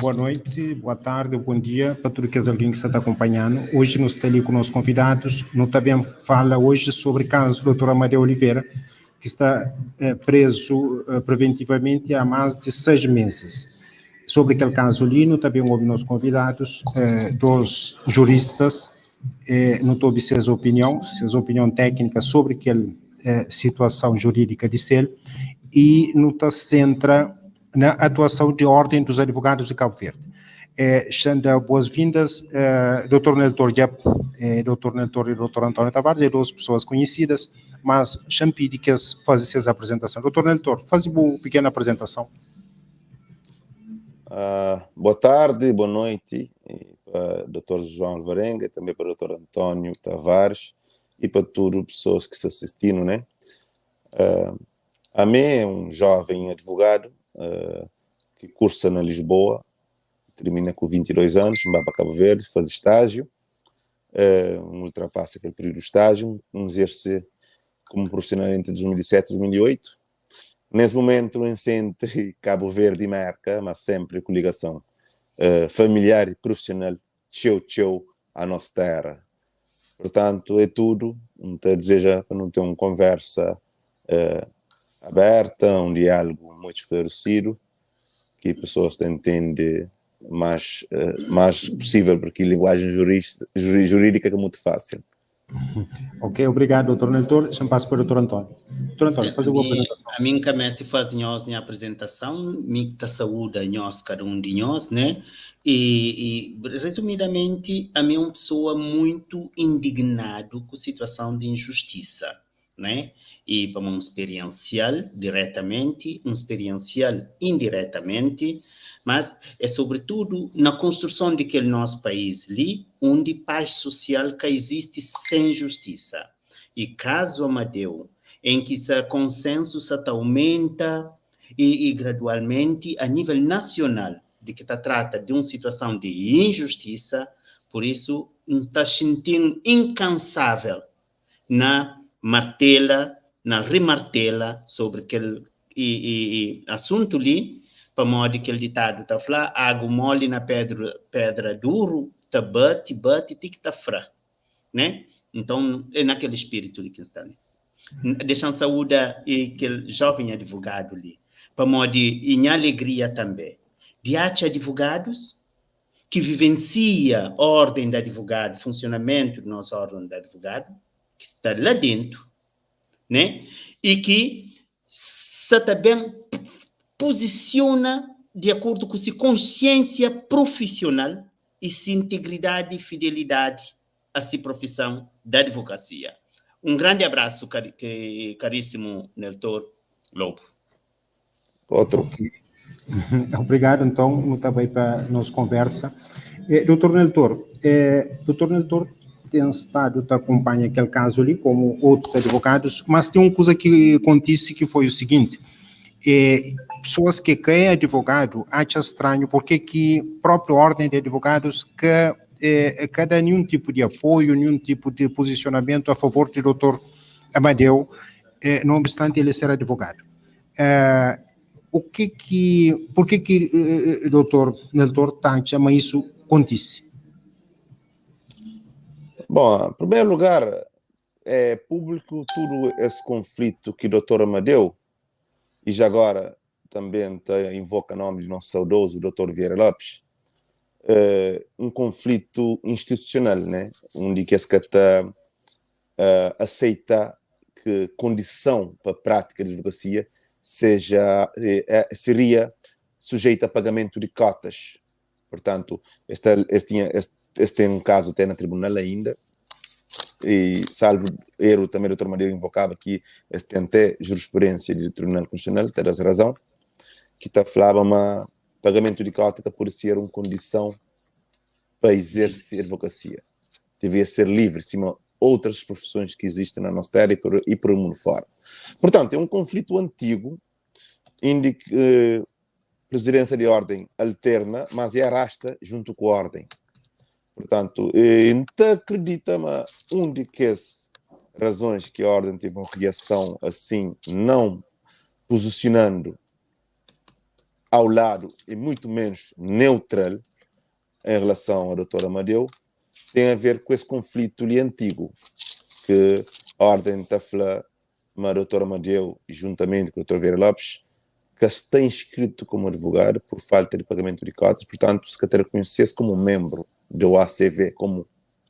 Boa noite, boa tarde, bom dia pa tudu kes algen ki sta ta akonpanha-nu. Oji nu sta li ku nos konvidadus. Nu ta ben fala oji sobri kazu Dr. Amadeu Oliveira, ki sta prezu preventivamenti há más di 6 meses. Sobri kel kazu li, nu ta ben obi nos konvidadus, dos juristas, nu ta obi ses opinion, ses opinion téknika sobri kel situason jurídika di sel, i nu ta sentra na atuason di Ordem dos Advogados de Cabo Verde. Xa N da boas-vindas, Dr. Neltor dja, Dr. Neltor i Dr. António Tavares é dos pesoas konhesidas, mas xa N pidi ki es faze ses apresentason. Dr. Neltor, faze bu pikenu apresentason. Boa tardi, boa noiti pa Dr. João Alvarenga e tanbe pa Dr. António Tavares e pa tudu pesoas ki sta sistinu, né? Ami é un jóven advogadu ki kursa na Lisboa, tirmina ku 22 anus, N ba pa Kabu Verdi faze stájiu, N ultrapasa kel períodu di stájiu, N izerse komu prufisional entri 2007 i 2008. Nes mumentu N sta entri Kabu Verdi i Merka, ma sénpri ku ligason familiar i prufisional txeu txeu a nos téra. Purtantu é tudu, N ta dizeja pa nu ten un konversa aberta, un diálugu muitu sklaresidu, ki pesoas ta intende más más pusível, purki linguajen jurídika ka mutu fásil. Ok, obrigadu, Doutor Neltor. Xa-m pasa pa Doutor António. Doutor António, faze bu apresentason. Ami N ka meste faze nhos nha apresentason, mi ta saúda nhos, kada un di nhos, né? E, e resumidamenti, ami é un pesoa muito indignadu ku situason di injustisa, né? E pamo un speriencial diretamenti, un speriencial indiretamenti, mas é sobretudu na konstruson di kel nos país li, undi paz sosial ka izisti sen justisa. E kazu Amadeu, en ki sa konsensu sa ta aumenta e, e gradualmenti a nível nasional di ki ta trata di un situason di injustisa, pur isu N ta xinti-m inkansável na martela, na rimartela sobri kel asuntu li, pamodi kel ditadu ta fla, agu moli na pedra duru ta bati, bati ti ki ta fra, ne? Nton, é na kel spiritu li ki N sta li. Dexa-m saúda kel joven advogadu li, pamodi nha alegria tanbe di atxa advogadus ki vivensia orden di advogadu, funsionamentu di nos orden di advogadu, ki sta la dentu, ne, i ki sa ta ben puzisiona di akordu ku si konsiensia prufisional i si integridadi i fidelidadi a si profison di advokasia. Un grandi abrasu, karisimu Neltor Lobo. Outro. Obrigado, então, nu ta bai pa nos conversa. Eh, Dr. Neltor, eh, Dr. Neltor tem estado ta acompanha aquele caso ali, como outros advogados, mas tem uma coisa que acontece que foi o seguinte, eh, pessoas que querem advogado acham estranho porque que própria ordem de advogados que eh, cada nenhum tipo de apoio, nenhum tipo de posicionamento a favor de Dr. Amadeu, eh, não obstante ele ser advogado. Eh, o que que, por que que eh, doutor Neltor ta atxa ma isso kontise? Bom, em primeiro lugar, é público tudo esse conflito que o doutor Amadeu, e já agora também ta invoca nome de nosso saudoso doutor Vieira Lopes, eh, um conflito institucional, né? Onde que esse que ta uh, aceita que condição para a prática de advocacia seja, eh, seria sujeita a pagamento de cotas. Portanto, este, este, tinha, este, este tem um caso até na tribunal ainda, e salvo erro também o Dr. Madeiro invocava que este tem até jurisprudência do Tribunal Constitucional, tem razão, que está falava uma pagamento de cota que pode ser uma condição para exercer advocacia. Devia ser livre, cima outras profissões que existem na nossa terra e por, e por o mundo fora. Portanto, é um conflito antigo, em que eh, presidência de ordem alterna, mas é arrasta junto com a ordem. Portanto, eh, então acredita mas um de que as razões que a ordem teve uma reação assim, não posicionando. ao lado e muito menos neutral em relação ao Dr. Amadeu tem a ver com esse conflito ali antigo que a Ordem ta fla ma Dr. Amadeu juntamente com o Dr. Vieira Lopes ka sta inscrito como advogado por falta de pagamento de cotas, portanto se ka ta reconhecesse como membro do ACV, como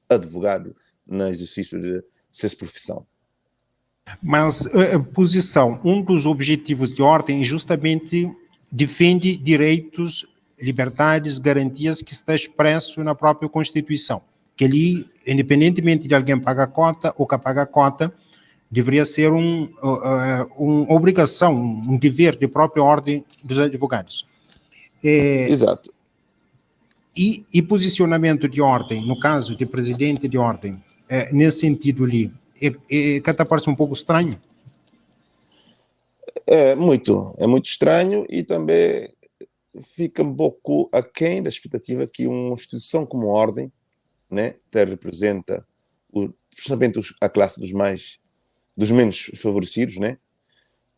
advogado na exercício de ses profissão. Mas, posição, um dos objetivos de ordem é justamente defende direitos, liberdades, garantias que está expresso na própria Constituição. Que ali, independentemente de alguém pagar cota ou que pagar cota, deveria ser uma obrigação, um dever de própria ordem dos advogados. Exato. E posicionamento de ordem, no caso de presidente de ordem, nesse sentido ali, que até parece um pouco estranho. É muito estranho e também fica um pouco aquém da expectativa que uma instituição como a Ordem, né, até representa principalmente a classe dos menos favorecidos, né,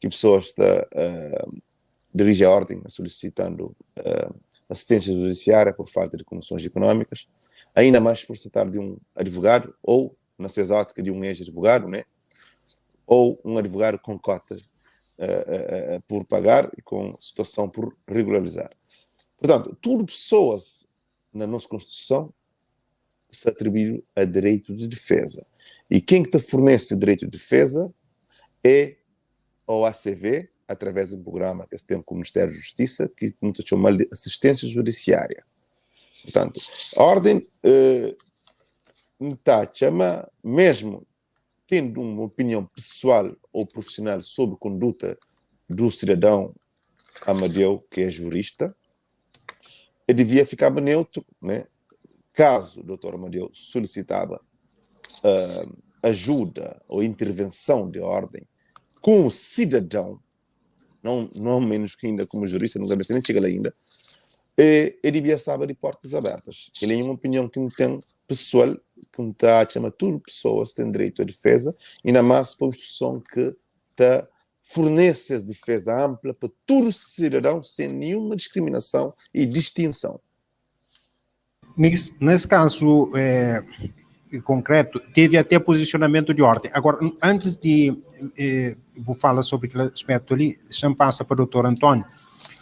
que pessoas está, dirige a Ordem solicitando assistência judiciária por falta de condições económicas, ainda mais por se tratar de um advogado ou, na sua ótica, de um ex-advogado, né, ou um advogado com cotas por pagar e com situação por regularizar. Portanto, tudo pessoas na nossa Constituição se atribuem a direito de defesa. E quem que te fornece direito de defesa é o ACV, através de um programa que se tem com o Ministério da Justiça, que muitos chamam de assistência judiciária. Portanto, a ordem tá, chama, mesmo tendo uma opinião pessoal ou profissional sobre conduta do cidadão Amadeu, que é jurista, ele devia ficar neutro, né? Caso o doutor Amadeu solicitava ajuda ou intervenção de ordem com o cidadão, não menos que ainda como jurista, não deve ser nem chega lá ainda, ele devia estar de portas abertas. Ele tem uma opinião que não tem pessoal, que não tá, chama tudo pessoas têm direito à defesa, e na mais para a instituição que tá, fornece essa defesa ampla para todo cidadão, sem nenhuma discriminação e distinção. Nesse caso, concreto, teve até posicionamento de ordem. Agora, antes de vou falar sobre aquele aspecto ali, já passa para o doutor Antônio.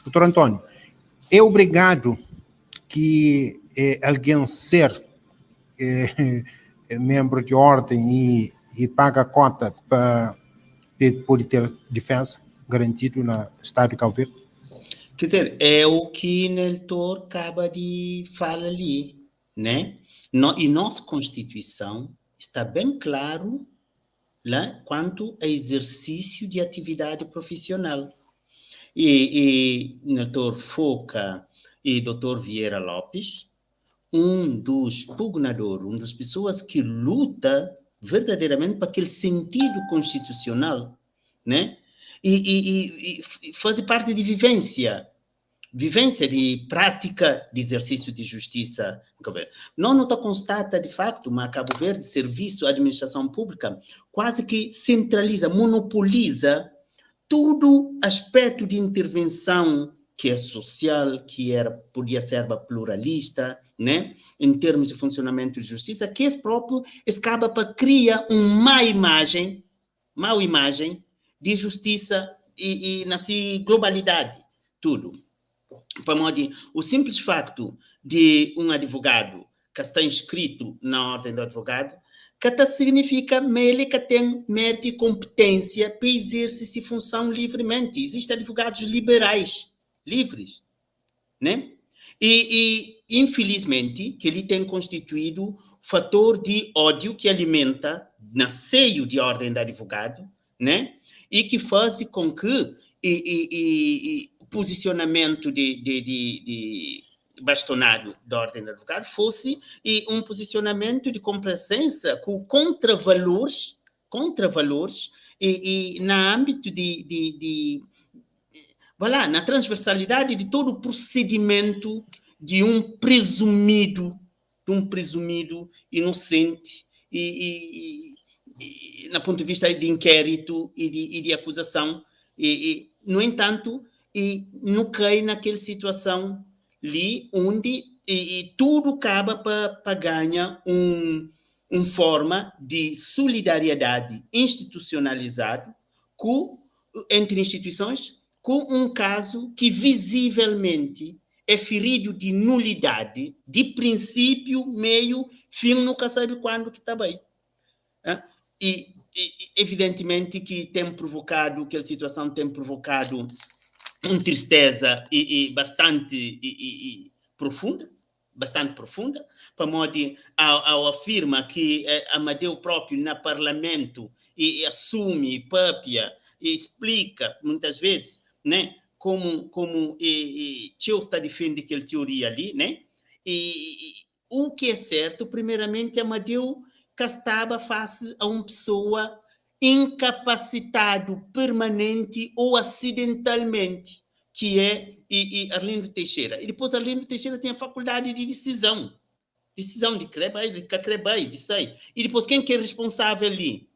Doutor Antônio, é obrigado que alguém ser membro de ordem e paga a cota para poder ter defesa garantido no Estado de Cabo Verde? É o que Neltor acaba de falar ali, né? No, e nossa Constituição está bem claro lá quanto a exercício de atividade profissional. E doutor Foca e doutor Vieira Lopes, um dos pugnadores, um das pessoas que luta verdadeiramente para aquele sentido constitucional, né? E faz parte de vivência de prática de exercício de justiça em Cabo Verde. Não nota constata, de facto, mas Cabo Verde, serviço, administração pública, quase que centraliza, monopoliza todo aspecto de intervenção que é social, que podia ser pluralista, né? Em termos de funcionamento de justiça, que esse próprio acaba para criar uma má imagem de justiça e na sua globalidade, tudo. Para modo de, o simples facto de um advogado que está inscrito na ordem do advogado, que até significa ele que tem mérito e competência para exercer essa função livremente. Existem advogados liberais, livres, né? E infelizmente, que ele tem constituído fator de ódio que alimenta na seio de ordem do advogado, né? E que faz com que o posicionamento de bastonário da ordem do advogado fosse e um posicionamento de complacência com contravalores e na âmbito de, de, de, vá lá, na transversalidade de todo o procedimento de um presumido, de um presumido inocente e na ponto de vista de inquérito e de acusação. E, no entanto, I nu kai na kel situason li undi i tudu kaba pa ganha un forma di solidariedadi institusionalizadu ku entri instituisons ku un kazu ki vizivelmenti é firidu di nulidadi di prinsipiu, meiu, fin nu ka sabe kuandu ki ta bai. I evidentimenti ki ten provokadu, kel situason ten provokadu un tristeza i bastanti i profunda, bastanti profunda, pamodi ao afirma ki Amadeu propriu na parlamentu i asumi, i papia, i splika muitas vezes, né, komu i txeu sta difende kel tioria li, né, i u ki é sertu, primeramenti Amadeu ka staba fasi a un pesoa inkapasitadu permanenti ou asidentalmenti, ki é i Arlindo Teixeira. I dipôs Arlindo Teixeira tinha fakuldadi di disizon, disizon di kre bai, di ka kre bai, di sai. I dipôs ken ki é responsável li?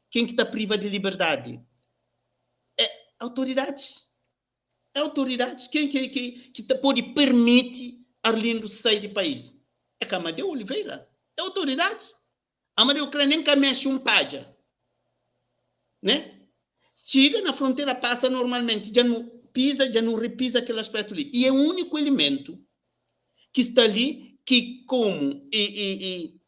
Ken ki ta priva di liberdadi? É autoridadis. É autoridadis. Ken ki ki ki ta pode permiti Arlindo sai di país? É ka Amadeu Oliveira. É autoridadis. Amadeu kre nen ka mexe un padja, né? Txiga na frontera pasa normalmenti, dja nu piza, dja nu ripiza kel aspetu li. I é uniku elementu ki sta li ki komu i, i, i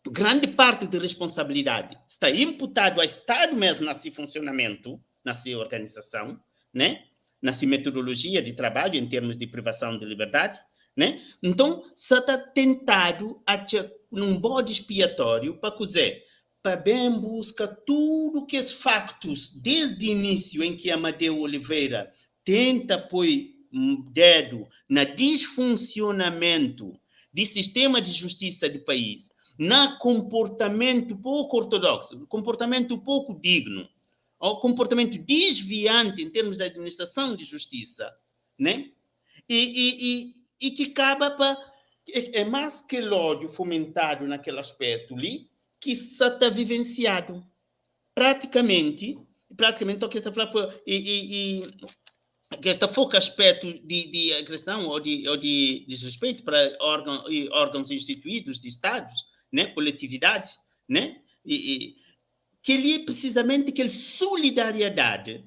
grandi parti di responsabilidadi sta inputadu a Stadu mesmu na si funsionamentu, na si organizason, né? Na si metodolojia di trabadju en termus di privason di liberdadi, né? Nton, sa ta tentadu atxa un bodi spiatóriu pa kuzê? Pa ben buska tudu kes faktus desdi inísiu en ki Amadeu Oliveira tenta poi dedu na disfunsionamentu di sistema di justisa di país, na konportamentu poku ortodoksu, konportamentu poku dignu, o konportamentu disvianti en termus di administrason di justisa, né? I, i, i, i ki kaba pa é, é más kel ódiu fomentadu na kel aspetu li ki sa ta vivensiadu pratikamenti, pratikamenti o ki es ta fla pa i, i, i ki es ta foka aspetu di, di agreson ou di desrespeito para órgão, e órgãos instituídos de Estados, né, coletividade, né, e kel-li é precisamente kel solidariedade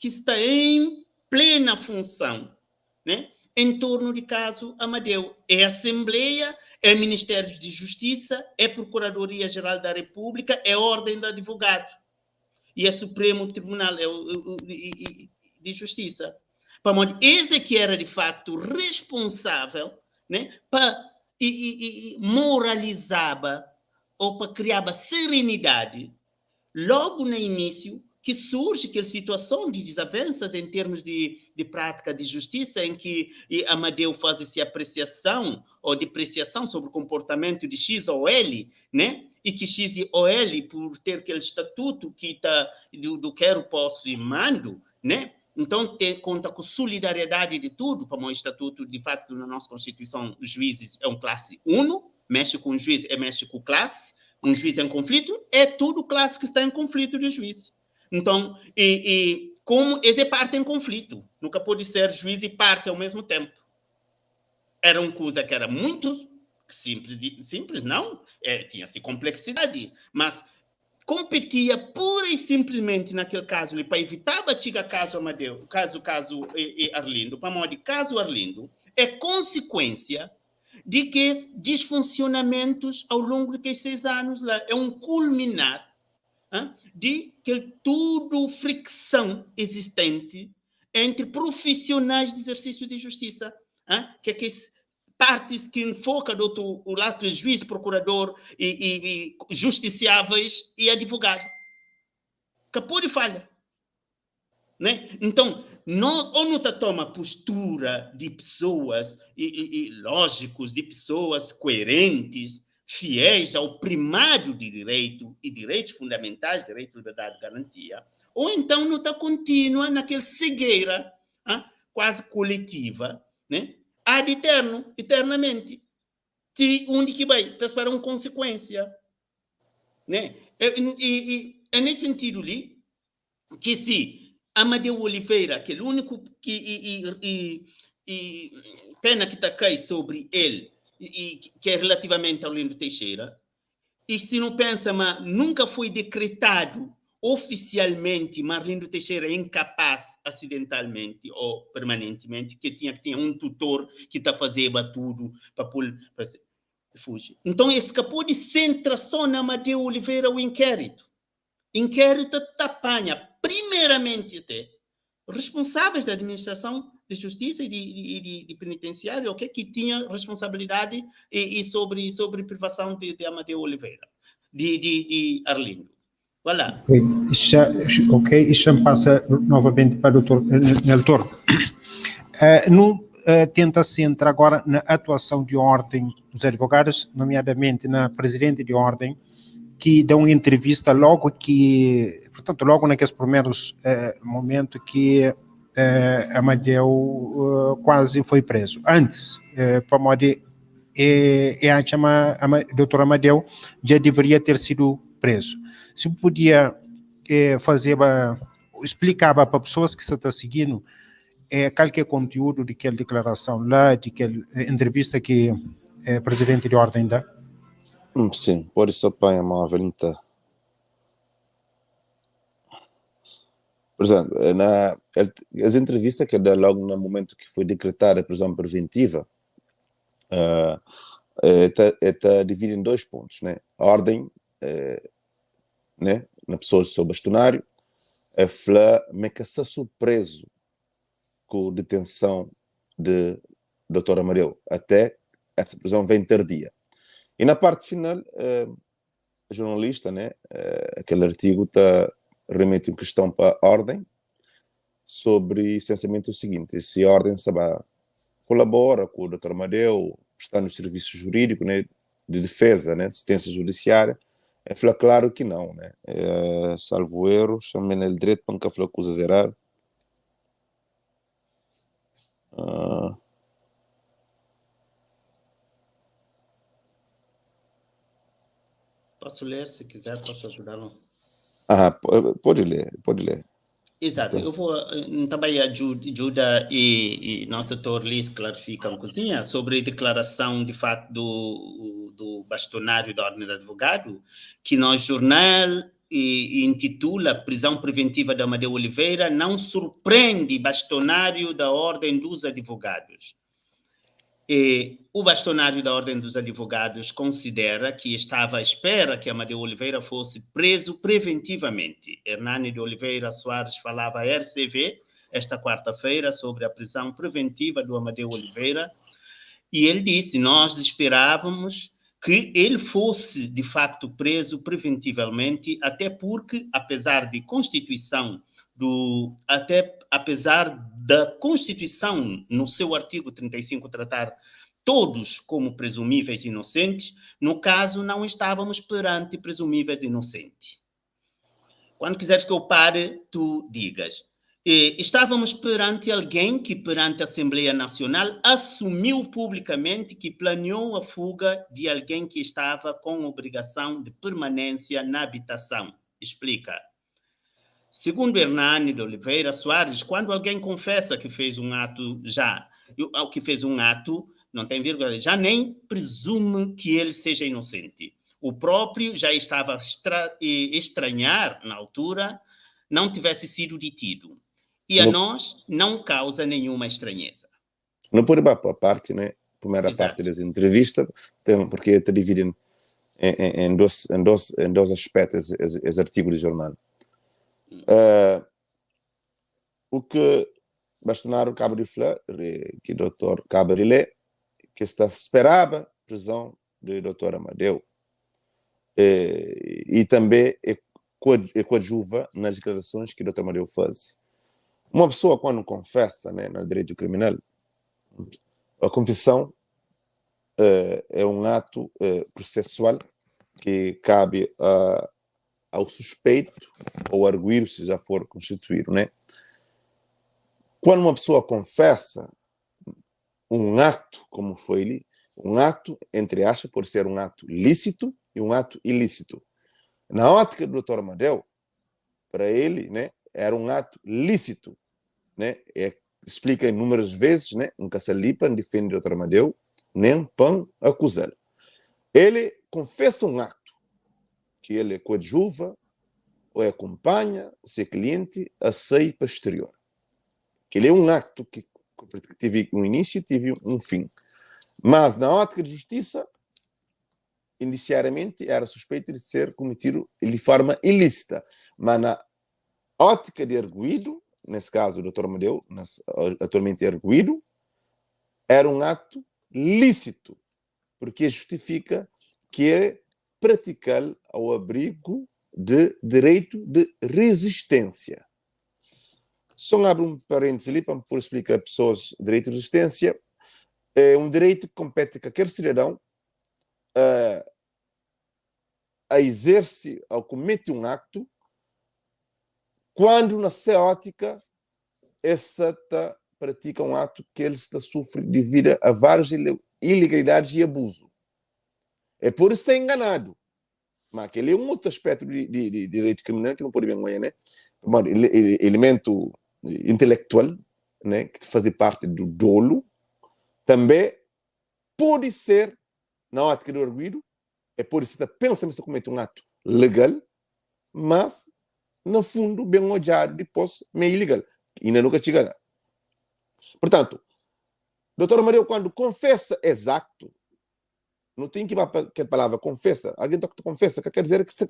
ki sta em plena função, né, em torno de caso Amadeu. É Assembleia, é Ministério de Justiça, é Procuradoria-Geral da República, é Ordem de Advogados e é Supremo Tribunal é o, de Justiça. Pamodi esse é que era de facto responsável, né, pa e moralizava ou pa criava serenidade logo no início que surge aquela situação de desavenças em termos de prática de justiça, em que Amadeu faz essa apreciação ou depreciação sobre o comportamento de X ou L, né? E que X ou L, por ter aquele estatuto que tá do quero, posso e mando, né? Então, conta com solidariedade de tudo, como o estatuto, de facto, na nossa Constituição, os juízes é um classe 1, mexe com o juiz, é mexe com classe, um juiz em conflito, é tudo classe que está em conflito de juiz. Então, e como esse é parte em conflito, nunca pode ser juiz e parte ao mesmo tempo. Era uma coisa que era muito simples, simples não, tinha-se complexidade, mas competia pura e simplesmente naquele caso ali, para evitar bater caso Amadeu, caso e Arlindo, para modo de caso Arlindo, é consequência de que disfuncionamentos ao longo de 6 anos lá, é um culminar, hein, de que tudo fricção existente entre profissionais de exercício de justiça, hein, que é que partes que enfoca do outro o lado juiz, procurador e justiciáveis e advogado. Capô de falha. Né? Então, nós, ou não tá toma postura de pessoas e lógicos, de pessoas coerentes, fiéis ao primado de direito e direitos fundamentais, direito, liberdade, garantia, ou então não tá contínua naquela cegueira, hein, quase coletiva, né? Ad eterno, eternamente. Que onde que vai? Tá esperando uma consequência. Né? E é nesse sentido ali que se Amadeu Oliveira, kel úniku ki i, i, i, i pena ki ta kai sobri el, i, ki é relativamente ao Arlindo Teixeira, e se nu pensa ma nunka foi dekretadu oficialmente ma Arlindo Teixeira é incapaz acidentalmente ou permanentemente, que tinha que tinha um tutor que ta fazeba tudo pa pul pa fuji. Nton es ka pode sentra só na Amadeu Oliveira o inquérito. Inquérito ta panha primeiramente até responsáveis da administração de justiça e de, de, de, de penitenciária, ok, que tinha responsabilidade e, e sobre, sobre privação de, de Amadeu Oliveira, de, de, de Arlindo. Voilà. Ok, e já passa novamente para o doutor Neltor. Uh, tenta centrar agora na atuação de ordem dos advogados, nomeadamente na presidente de ordem, que dá uma entrevista logo que, portanto, logo naqueles primeiros momentos que Amadeu quase foi preso. Antes, para modo e, e a chama a doutor Amadeu já deveria ter sido preso. Se podia fazer, explicava para pessoas que você está seguindo qual que é o conteúdo daquela declaração lá, daquela entrevista que o presidente de ordem dá? Sim, pode só apanhar móvel, então. Por exemplo, na, as entrevistas que dá logo no momento que foi decretada a prisão preventiva, está dividida em dois pontos, né? A ordem, né? Na pessoa do seu bastonário, é fla me que está surpreso com a detenção de Dr. Amadeu, até essa prisão vem tardia. E na parte final, a jornalista, né, aquele artigo tá, remete uma questão para a ordem sobre essencialmente o seguinte: se a ordem sabe, colabora com o Dr. Amadeu, está no serviço jurídico, né, de defesa, né, assistência judiciária, é falar claro que não, né? É, salvo erro, chamei ele direito para nunca falar coisa zerar. Posso ler, se quiser, posso ajudá-lo. Ah, pode ler, pode ler. Exato, eu vou também ajuda e nosso doutor Liz clarifica uma coisinha sobre a declaração de fato do bastonário da Ordem do Advogado, que no jornal e intitula Prisão Preventiva de Amadeu Oliveira não surpreende bastonário da Ordem dos Advogados. E o bastonário da Ordem dos Advogados considera que estava à espera que Amadeu Oliveira fosse preso preventivamente. Hernani de Oliveira Soares falava à RCV esta quarta-feira sobre a prisão preventiva do Amadeu Oliveira e ele disse: nós esperávamos que ele fosse de facto preso preventivamente, até porque, apesar de Constituição do até apesar da Constituição no seu artigo 35 tratar todos como presumíveis inocentes, no caso não estávamos perante presumíveis inocentes. Quando quiseres que eu pare, tu digas. E estávamos perante alguém que, perante a Assembleia Nacional, assumiu publicamente que planeou a fuga de alguém que estava com obrigação de permanência na habitação. Explica. Segundo Hernani de Oliveira Soares, quando alguém confessa que fez um ato já, que fez um ato, não tem vírgula, já nem presume que ele seja inocente. O próprio já estava a estranhar, na altura, não tivesse sido detido. E a nós não causa nenhuma estranheza. Não pode ir para a parte, né? Primeira Exato. Parte das entrevistas, tem, porque está dividido em dois aspectos esse artigo de jornal. O que Bastonário acaba de falar, que o doutor acaba de ler, que está esperava a prisão do doutor Amadeu. E também é coadjuva nas declarações que o doutor Amadeu faz. Uma pessoa, quando confessa, né, no direito criminal, a confissão é um ato processual que cabe ao suspeito ou arguido, se já for constituído, né? Quando uma pessoa confessa um ato, como foi ali, um ato, entre aspas, pode ser um ato lícito e um ato ilícito. Na ótica do Dr. Amadeu, para ele, né, Era un atu lísitu, né? E splika inúmeras vezes, né? N ka sta li pa N difende Dr. Amadeu, nen pa N akuza-l. Ele konfesa un aktu ki el koadjuva ô e akunpanha se klienti a sai pa sterior. Kel-li é un aktu ki tevi un inísiu i tevi un fin. Mas, na ótika di justisa, indisiariamenti éra suspeitu di ser kumetidu di forma ilísita. Má na ótika di arguidu, nes kazu Dotor Amadeu, atualmenti arguidu, éra un atu lísitu, purki e justifika ki e pratika-l au abrigu di direitu di rizisténsia. Só N abri un parêntisi li pa N pode splika pesoas direitu di rizisténsia é un direitu ki konpete kalker sidadãu a izerse ou kumete un aktu kuandu na se ótika el sa ta pratika un atu ki el sta sufri divida a várius ilegalidadis i abuzu. El pode sta enganadu, ma kel-li é un otu aspétu di direitu kriminal ki nu pode ben odja, ne? Pamodi elementu intelektual, ne, ki ta faze parti du dolu, tanbe pode ser, na ótika di arguidu, el pode sta ta pensa ma el sta kumete un atu legal, mas na fundu ben odjadu dipôs ma é ilegal. Inda nu ka txiga la. Purtantu, Dotor Amadeu kuandu konfesa es aktu, nu ten ki ba pa kel palavra konfesa. Algen ta konfesa ka ker dizer ki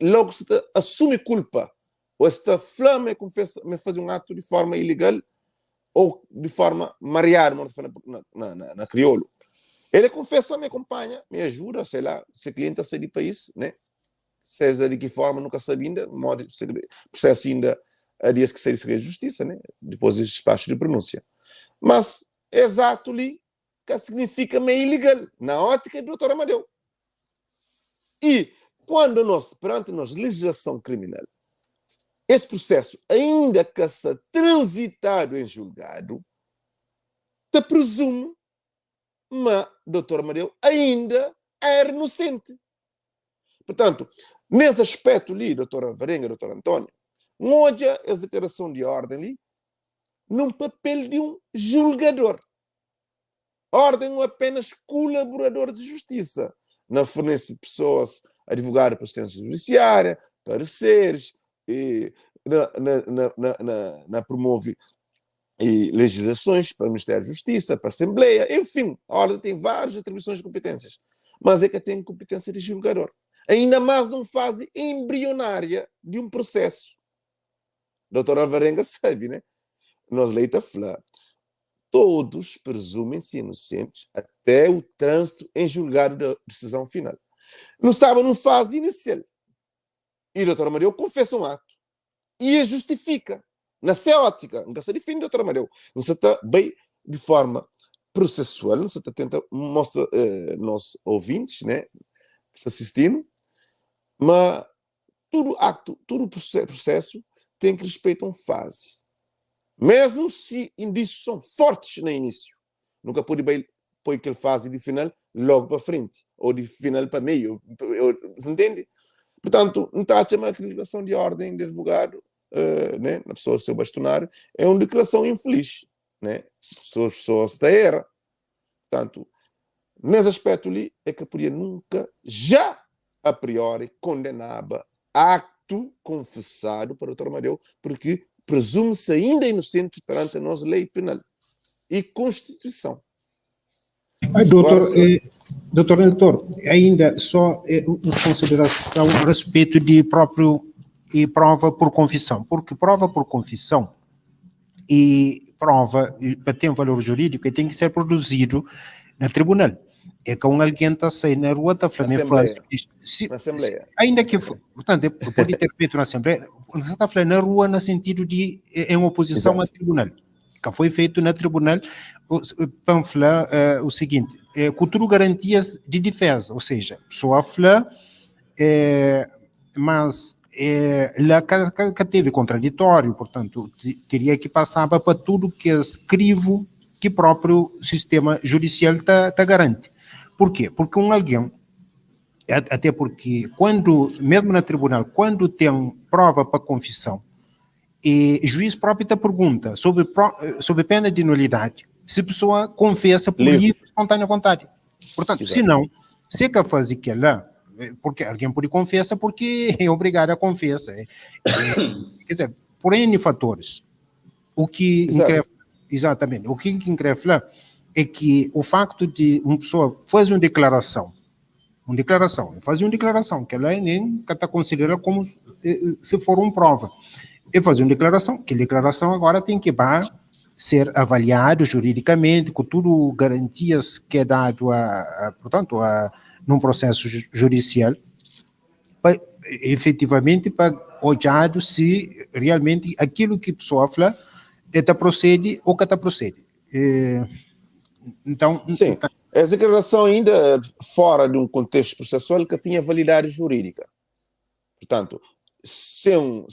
logu si ta asumi kulpa ô es ta fla ma e konfesa ma e faze un atu di forma ilegal ô di forma mariadu, ma nu ta fla na kriolu. El e konfesa ma e konpanha, ma e ajuda, sei la, se klienti a sai di país, ne? Seja di ki forma nu ka sabe inda, modi prosesu inda a dias ki sai di segredu di justisa, ne? Dipos di despaxu di pronúnsia. Mas es atu li ka signifika ma é ilegal na ótika di Dotor Amadeu. I kuandu nos, peranti nos lejislason kriminal, es prusesu ainda ka sa tranzitadu en julgadu, ta prezumi ma Dotor Amadeu ainda éra inosenti. Purtantu, nes aspetu li, Dotor Alvarenga, Dotor António, N odja es diklarason di órden li nun papel di un julgador. Órden o apenas kulaburador di justisa na fornese pesoas advogadu pa asistênsia judisiária, pareceres, e na na na na na promove e legislasons pa Ministériu di Justisa, pa Asenbleia, enfin, órden ten várius atribuisons e konpetênsias, mas e ka ten konpetênsia di julgador, ainda más nun fazi enbrionária di un prosesu. Dotor Alvarenga sabe, né? Nos lei ta fla, Todos presumem-se inocentes até o trânsito em julgado da decisão final. Nu staba num fase inicial e Dr. Amadeu confessa um ato e e justifica na se ótica. N ka sta difende Dr. Amadeu, N sta ta bai di forma processual, N sta ta tenta mostra eh, nos ouvintes, né, ki sta assistindo, ma tudu aktu, tudu prosesu ten ki respeita un fazi. Mesmu si indísius son fortis na inísiu, nu ka pode bai poi kel fazi di final logu pa frenti, ô di final pa meiu, bu ntende? Purtantu, N ta atxa ma kel diklarason di órden di advogadu, né, na pesoa di seu bastonáriu, é un diklarason infelis, né? Pesoas ta era. Purtantu, nes aspétu li, e ka podia nunka, já a priori, kondenaba aktu konfesadu pa Dotor Amadeu, purki prezume-se ainda inosenti peranti nos lei penal y Konstituison. Dotor, Dotor Neltor, ainda só un konsiderason a respetu di própriu prova por konfison, purki prova por konfison e prova pa ten valor jurídiku e ten ki ser produzidu na tribunal. É ka un algen ta sai na rua ta fla me faz si, na assembleia. Ainda que portanto, pode ter feito na assembleia, você ta fla na rua na sentido de em oposição a tribunal. Ka foi feito na tribunal pa fla o seguinte, ku tudo garantias de defesa, ou seja, pessoa fla mas la ka teve kontraditóriu, portantu, teria ki pasaba pa tudu kes krivu ki própriu sistema judisial ta garanti. Purkê? Purki un algen, até purki kuandu, mesmu na tribunal, kuandu ten prova pa konfison, E juiz próprio ta pergunta sobre, sobre pena de nulidade se pessoa confessa por livre e espontânea vontade. Portanto, se não, se que faz aquilo lá, porque alguém pode confessa porque é obrigado a confessa. Quer dizer, por N fatores. O que increve, exatamente, o que increve lá é que o facto de uma pessoa fazer uma declaração, uma declaração, fazer uma declaração, que ela nem está considerada como se for uma prova. E fazer uma declaração, que a declaração agora tem que ser avaliado juridicamente, com tudo garantias que é dado a, portanto, a, num processo judicial, para, efetivamente para olhar se realmente aquilo que a pessoa fala está procede ou que está procede. Então, Sim, essa declaração ainda fora de um contexto processual que tinha validade jurídica. Portanto, sendo,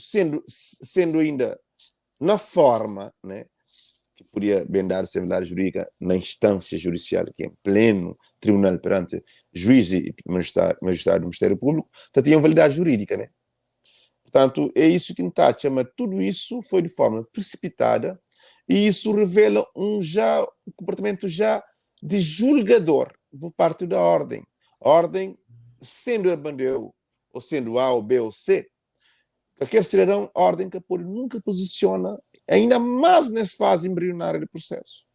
sendo ainda na forma, né, que podia bem dar ser validade jurídica na instância judicial, que é em pleno tribunal perante juiz e magistrado, magistrado do Ministério Público, então tinha validade jurídica, né? Portanto, é isso que está chama. Tudo isso foi de forma precipitada e isso revela um já um comportamento já de julgador por parte da ordem. Ordem, sendo Amadeu, ou sendo A, ou B, ou C, qualquer cidadão, ordem que por nunca posiciona, ainda mais nessa fase embrionária do processo.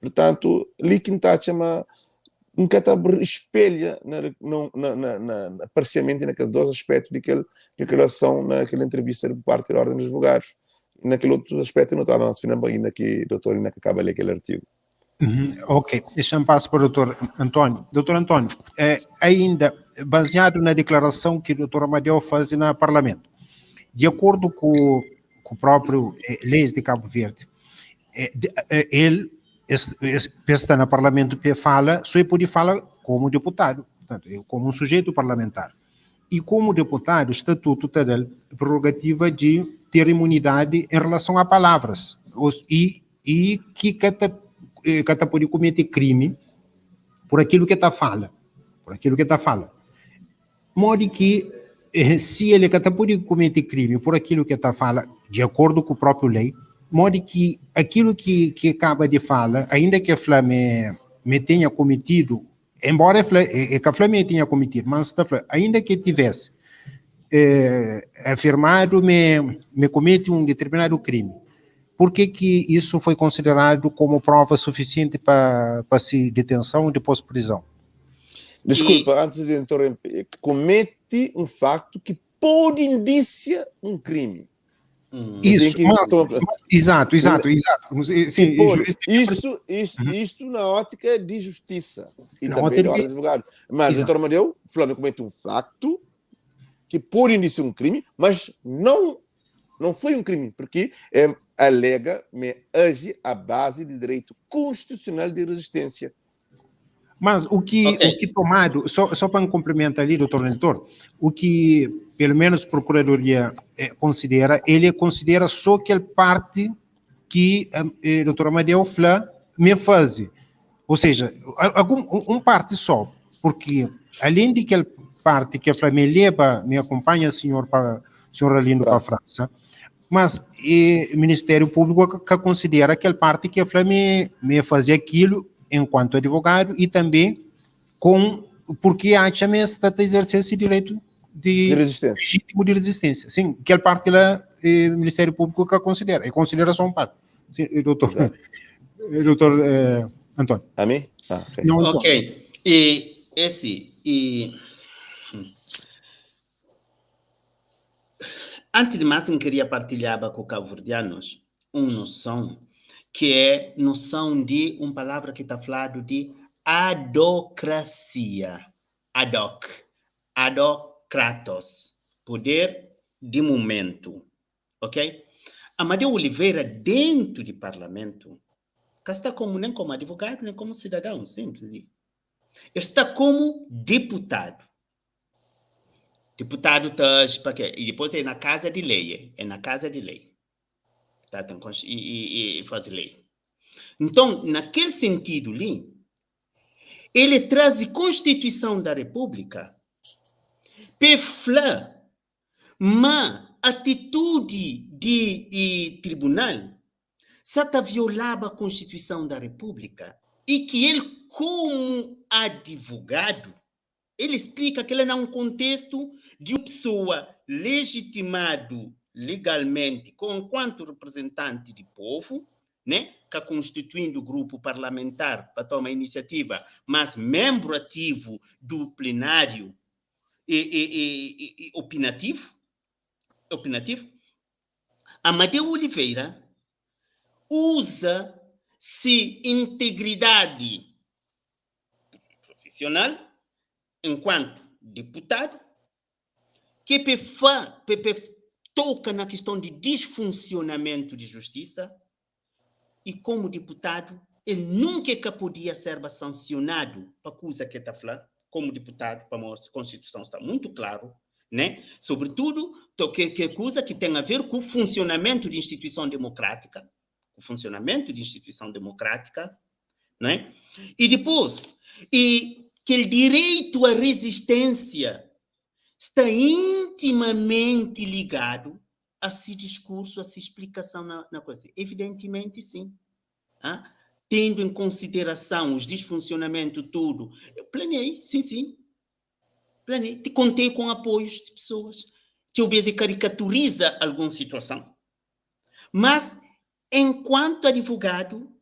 Portanto, ali que está chama nunca está espelha na, na, na, na, na, parcialmente naqueles dois aspectos daquela declaração naquela entrevista por parte da Ordem dos Advogados. Naquele outro aspecto, não estava mencionando ainda que o doutor ainda que acaba de ler aquele artigo. Uhum, ok, deixa-me passar para o doutor António. Doutor António, ainda baseado na declaração que o doutor Amadeu faz no Parlamento, de acordo com, com o próprio leis de Cabo Verde, ele esse, esse, está no Parlamento fala, só pode falar como deputado, portanto, como um sujeito parlamentar. E como deputado, o estatuto tem a prerrogativa de ter imunidade em relação a palavras e, e que cada, cada pode cometer crime por aquilo que está fala, por aquilo que está fala. Modo que se ele cada pode cometer crime por aquilo que está fala, de acordo com o próprio lei, modo que aquilo que, que acaba de falar, ainda que a Flame me tenha cometido, embora a Flame, que a Flame tenha cometido, mas está ainda que tivesse afirmado me, me comete um determinado crime, por que que isso foi considerado como prova suficiente para, para se detenção e depois prisão? Desculpa, e... antes de interromper, comete um facto que pode indiciar um crime. Isso, que... mas, exato, exato, exato. Sim, isso, isso, uhum. Isto na ótica de justiça e na também da ordem de advogado. Mas o doutor Amadeu, Flávio comete um facto que pode indiciar um crime, mas não, não foi um crime, porque é, alega, me age à base de direito constitucional de resistência. Mas o que, okay. o que tomado, só, só para complementar ali, doutor Nestor, o que pelo menos a Procuradoria considera, ele considera só aquela parte que eh, doutor Amadeu Flá me faz. Ou seja, algum, um parte só, porque além de aquela parte que a Flá me leva, me acompanha, senhor, para, senhor Arlindo, para a França, mas o Ministério Público que considera aquela parte que a Flá me, me fazia aquilo enquanto advogado e também com porque acha mesmo está a exercer esse direito de, de resistência. legítimo de resistência. Sim, aquela parte lá o Ministério Público que considera, e considera só uma parte. Sim, doutor, doutor Antônio. A mim? Ah, ok. Não, ok. E esse, e antes de mais, eu queria partilhar com cabo-verdianos uma noção que é noção de uma palavra que está falando de adocracia. Adoc. Adocratos. Poder de momento. Ok? Amadeu Oliveira, dentro do parlamento, está como nem como advogado, nem como cidadão, simples. Está como deputado. Deputado está para quê? E depois é na casa de lei, é na casa de lei. Tá, e, e, e faz lei. Então, naquele sentido ali, ele traz a Constituição da República, pefla, mas Atitudi di e tribunal sa ta violaba Konstituison da Repúblika i ki el komu adivogadu, el splika kel-la na un kontestu di un pesoa lejitimadu legalmenti konkuantu reprezentanti di povu, ne, ka konstituindu grupu parlamentar pa toma inisiativa, mas menbru ativu du plenáriu e, e, e, e opinativu, opinativu. Amadeu Oliveira uza se integridadi profissional enquanto deputado que pe fa, pe, pe toca na questão de disfuncionamento de justiça e como deputado ele nunca que podia ser sancionado pa kuza ke ta fla como deputado, pa a Constituição está muito claro, né? Sobretudo to que coisa que tem a ver com o funcionamento de instituição democrática, o funcionamento de instituição democrática, né? E depois, e que o direito à resistência está intimamente ligado a esse discurso, a essa explicação na coisa. Evidentemente, sim. Ah? Tendo em consideração os disfuncionamentos, tudo. Eu planeei, sim, sim. Planeei. Te contei com apoios de pessoas. Teu vezes caricaturiza alguma situação. Mas, enquanto advogado,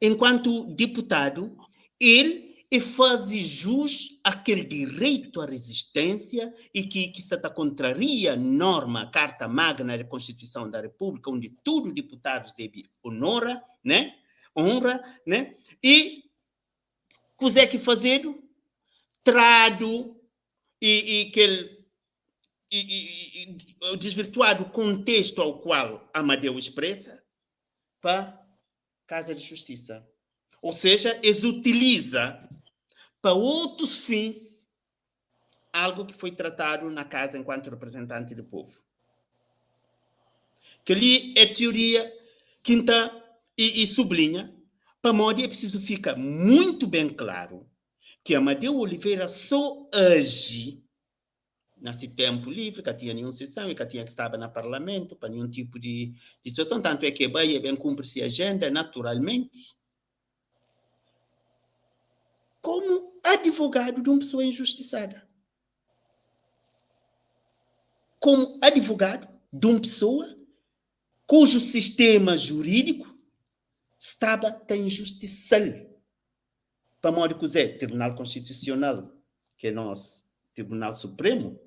enquanto deputado, ele e faz jus àquele direito à resistência e que se contraria a norma, a Carta Magna da Constituição da República, onde todos os deputados devem honra, né? Honra, né? E o que é que fazendo? Trado e que ele e desvirtuado o contexto ao qual Amadeu expressa para Casa de Justiça. Ou seja, eles utiliza para outros fins algo que foi tratado na casa enquanto representante do povo. Que ali é teoria quinta e sublinha, para modo é preciso ficar muito bem claro que Amadeu Oliveira só age nesse tempo livre, que tinha nenhuma sessão e que tinha que estava no parlamento para nenhum tipo de situação, tanto é que Bahia bem cumpre-se a agenda naturalmente, como advogado de uma pessoa injustiçada. Como advogado de uma pessoa cujo sistema jurídico estava a injustiçá-lo. Para modo que o Tribunal Constitucional, que é nosso Tribunal Supremo,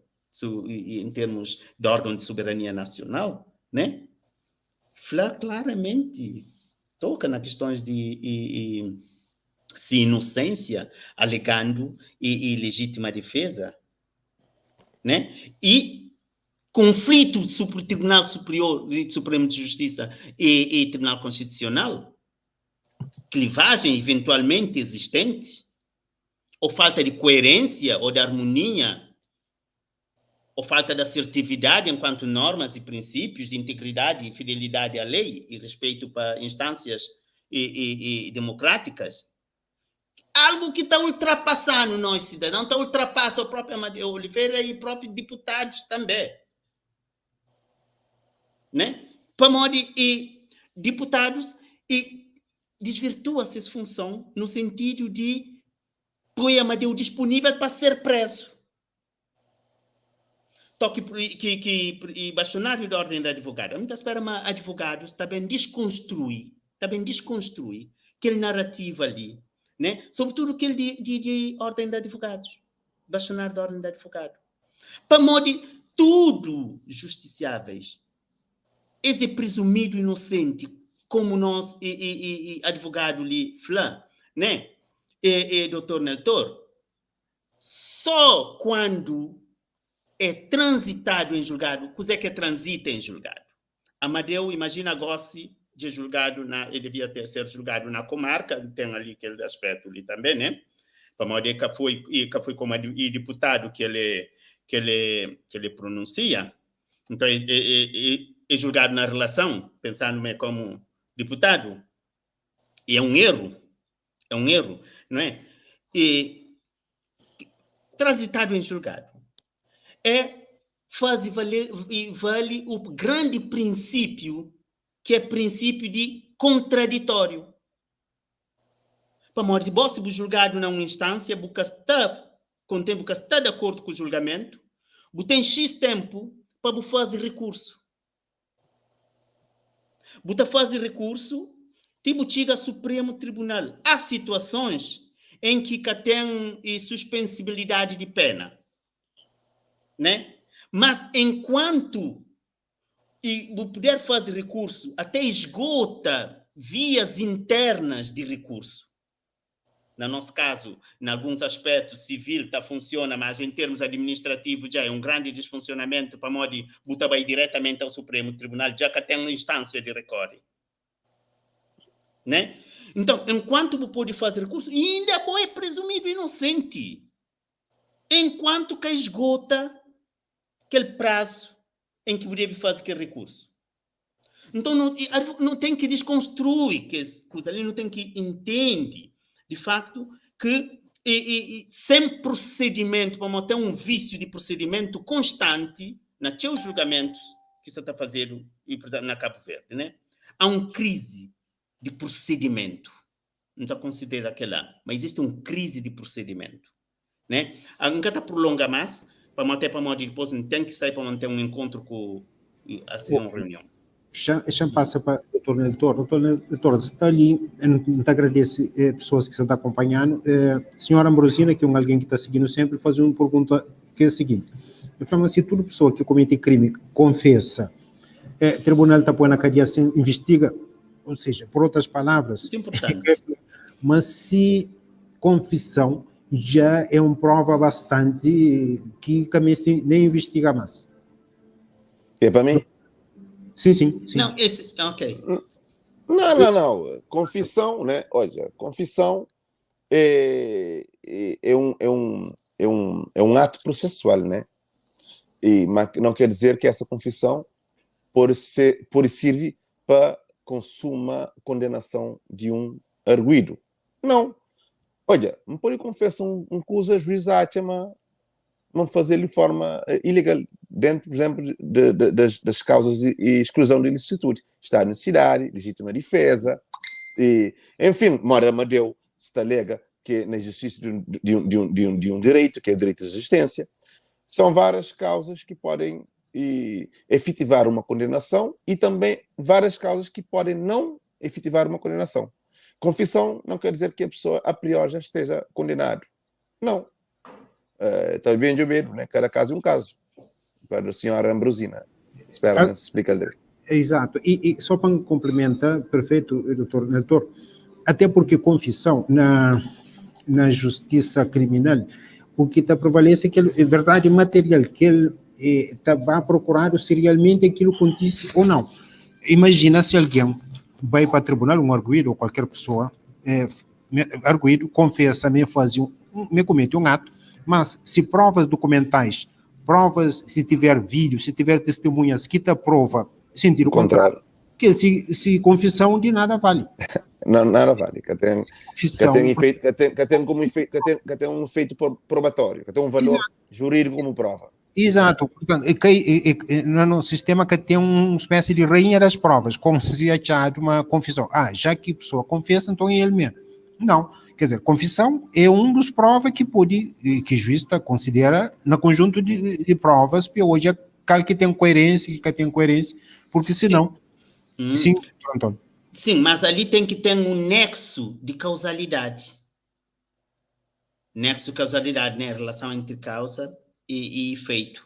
em termos de órgão de soberania nacional, né? Fala claramente, toca nas questões de se inocência, alegando e legítima defesa, né? E conflito sobre o Tribunal Superior, Supremo de Justiça e Tribunal Constitucional, clivagem eventualmente existente, ou falta de coerência ou de harmonia, ou falta de assertividade enquanto normas e princípios, integridade e fidelidade à lei e respeito para instâncias e democráticas. Algo que está ultrapassando nós, cidadãos, está ultrapassa o próprio Amadeu Oliveira e próprios deputados também. Né? Para modo e deputados e desvirtua-se essa função no sentido de pôr Amadeu disponível para ser preso. Toque que e bastonário da ordem de advogado. Muitas espera advogados também desconstrui aquele narrativa ali, né? Sobretudo aquele de ordem de advogados, bastonário da ordem de advogado. Para modo tudo justiciáveis. Esse é presumido inocente, como nós e advogado li fla, né? E doutor Neltor, só quando é transitado em julgado, o que é que é transita em julgado? Amadeu, imagina Gossi de julgado na, ele devia ter ser julgado na comarca, tem ali aquele aspecto ali também, né? Para que foi como e deputado que ele pronuncia. Então, é julgado na relação, pensando-me como deputado. E é um erro, não é? E transitado em julgado é faze vale, vale o grande princípio, que é princípio de contraditório. Pamodi bo si bu julgadu na un instânsia, bu ka sta kontenti, bu ka sta di akordu ku julgamentu, bu ten X tenpu pa bu faze rikursu. Bu ta faze rikursu ti bu txiga Supremu Tribunal. Há situasons en ki ka ten suspensibilidadi di pena, né? Mas enkuantu i bu puder faze rikursu até esgota vias internas di rikursu. Na nos kazu, na alguns aspétu, sivil ta funsiona, mas en termus administrativu dja é un grandi disfunsionamentu pamodi bu ta bai diretamenti ao Supremu Tribunal, dja ka ten instánsia di rekori. Né? Nton, enkuantu bu pode faze rikursu, inda bo é prezumidu inosenti, enkuantu ka esgota kel prazu en ki bu debe faze kel rikursu. Nton, nu ten ki diskonstrui kes kuza li, nu ten ki intende, di faktu, ki sen prosedimentu, pamodi ten un vísiu di prosedimentu konstanti na txeu julgamentus ki sa ta fazedu, na Kabu Verdi, né? Há un krizi di prosedimentu. N ta konsidera kel-la, ma izisti un krizi di prosedimentu, né? N ka ta prolonga más, pamodi até pamodi dipôs N ten ki sai pamodi N ten un enkontru ku, asi, un reunion. Xa-m pasa pa Doutor Neltor. Doutor Neltor, sta li, N ta agradese pesoas ki sa ta akonpanha-nu. Senhora Ambrosina, ki é un algen ki ta sigi-nu sénpri, faze un pergunta ki é siginti. El fla ma si tudu pesoa ki komete krimi konfesa, tribunal ta poi na kadia sen invistiga? Ou seja, por outras palavras, mas se confissão já é uma prova bastante que caminho nem investiga mais. É para mim? Sim, sim, sim. Não, esse, ok. Não, não, não. Confissão, né? Olha, confissão é um ato processual, né? E, mas não quer dizer que essa confissão pode servir para consuma condenação de um arguido. Não. Olha, não pode confessar um coisa, juiz acha, mas não fazer de forma ilegal, dentro, por exemplo, das causas de exclusão de ilicitude. Estado de necessidade, legítima defesa, e, enfim, Mora Amadeu se alega que no exercício de um direito, que é o direito de resistência. São várias causas que podem efetivar uma condenação e também várias causas que podem não efetivar uma condenação. Confissão não quer dizer que a pessoa a priori já esteja condenado. Não. Está bem de medo, né? Cada caso é um caso. Para a senhora Ambrosina. Espero que se explica direito. Exato. E só para complementar, perfeito, doutor Neltor, até porque confissão na justiça criminal, o que está prevalece é que é verdade material, que ele está procurado se realmente aquilo acontece ou não. Imagina se alguém vai para o tribunal, um arguido ou qualquer pessoa, arguido, confessa, me faz um, me comete um ato, mas se provas documentais, provas, se tiver vídeo, se tiver testemunhas que te prova sentido contrário, que se confissão de nada vale. Não, nada vale. Que tem efeito, que tem como efeito, que tem um efeito probatório, que tem um valor jurídico como prova. Exato. Portanto, é que no sistema que tem uma espécie de rainha das provas, como se achado uma confissão. Ah, já que a pessoa confessa, então é ele mesmo. Não. Quer dizer, confissão é um dos provas que pode, que o juiz considera no conjunto de provas, que hoje é que tem coerência, que tem coerência, porque senão. Sim, Antônio. Sim, mas ali tem que ter um nexo de causalidade. Nexo de causalidade, né? Relação entre causa e efeito.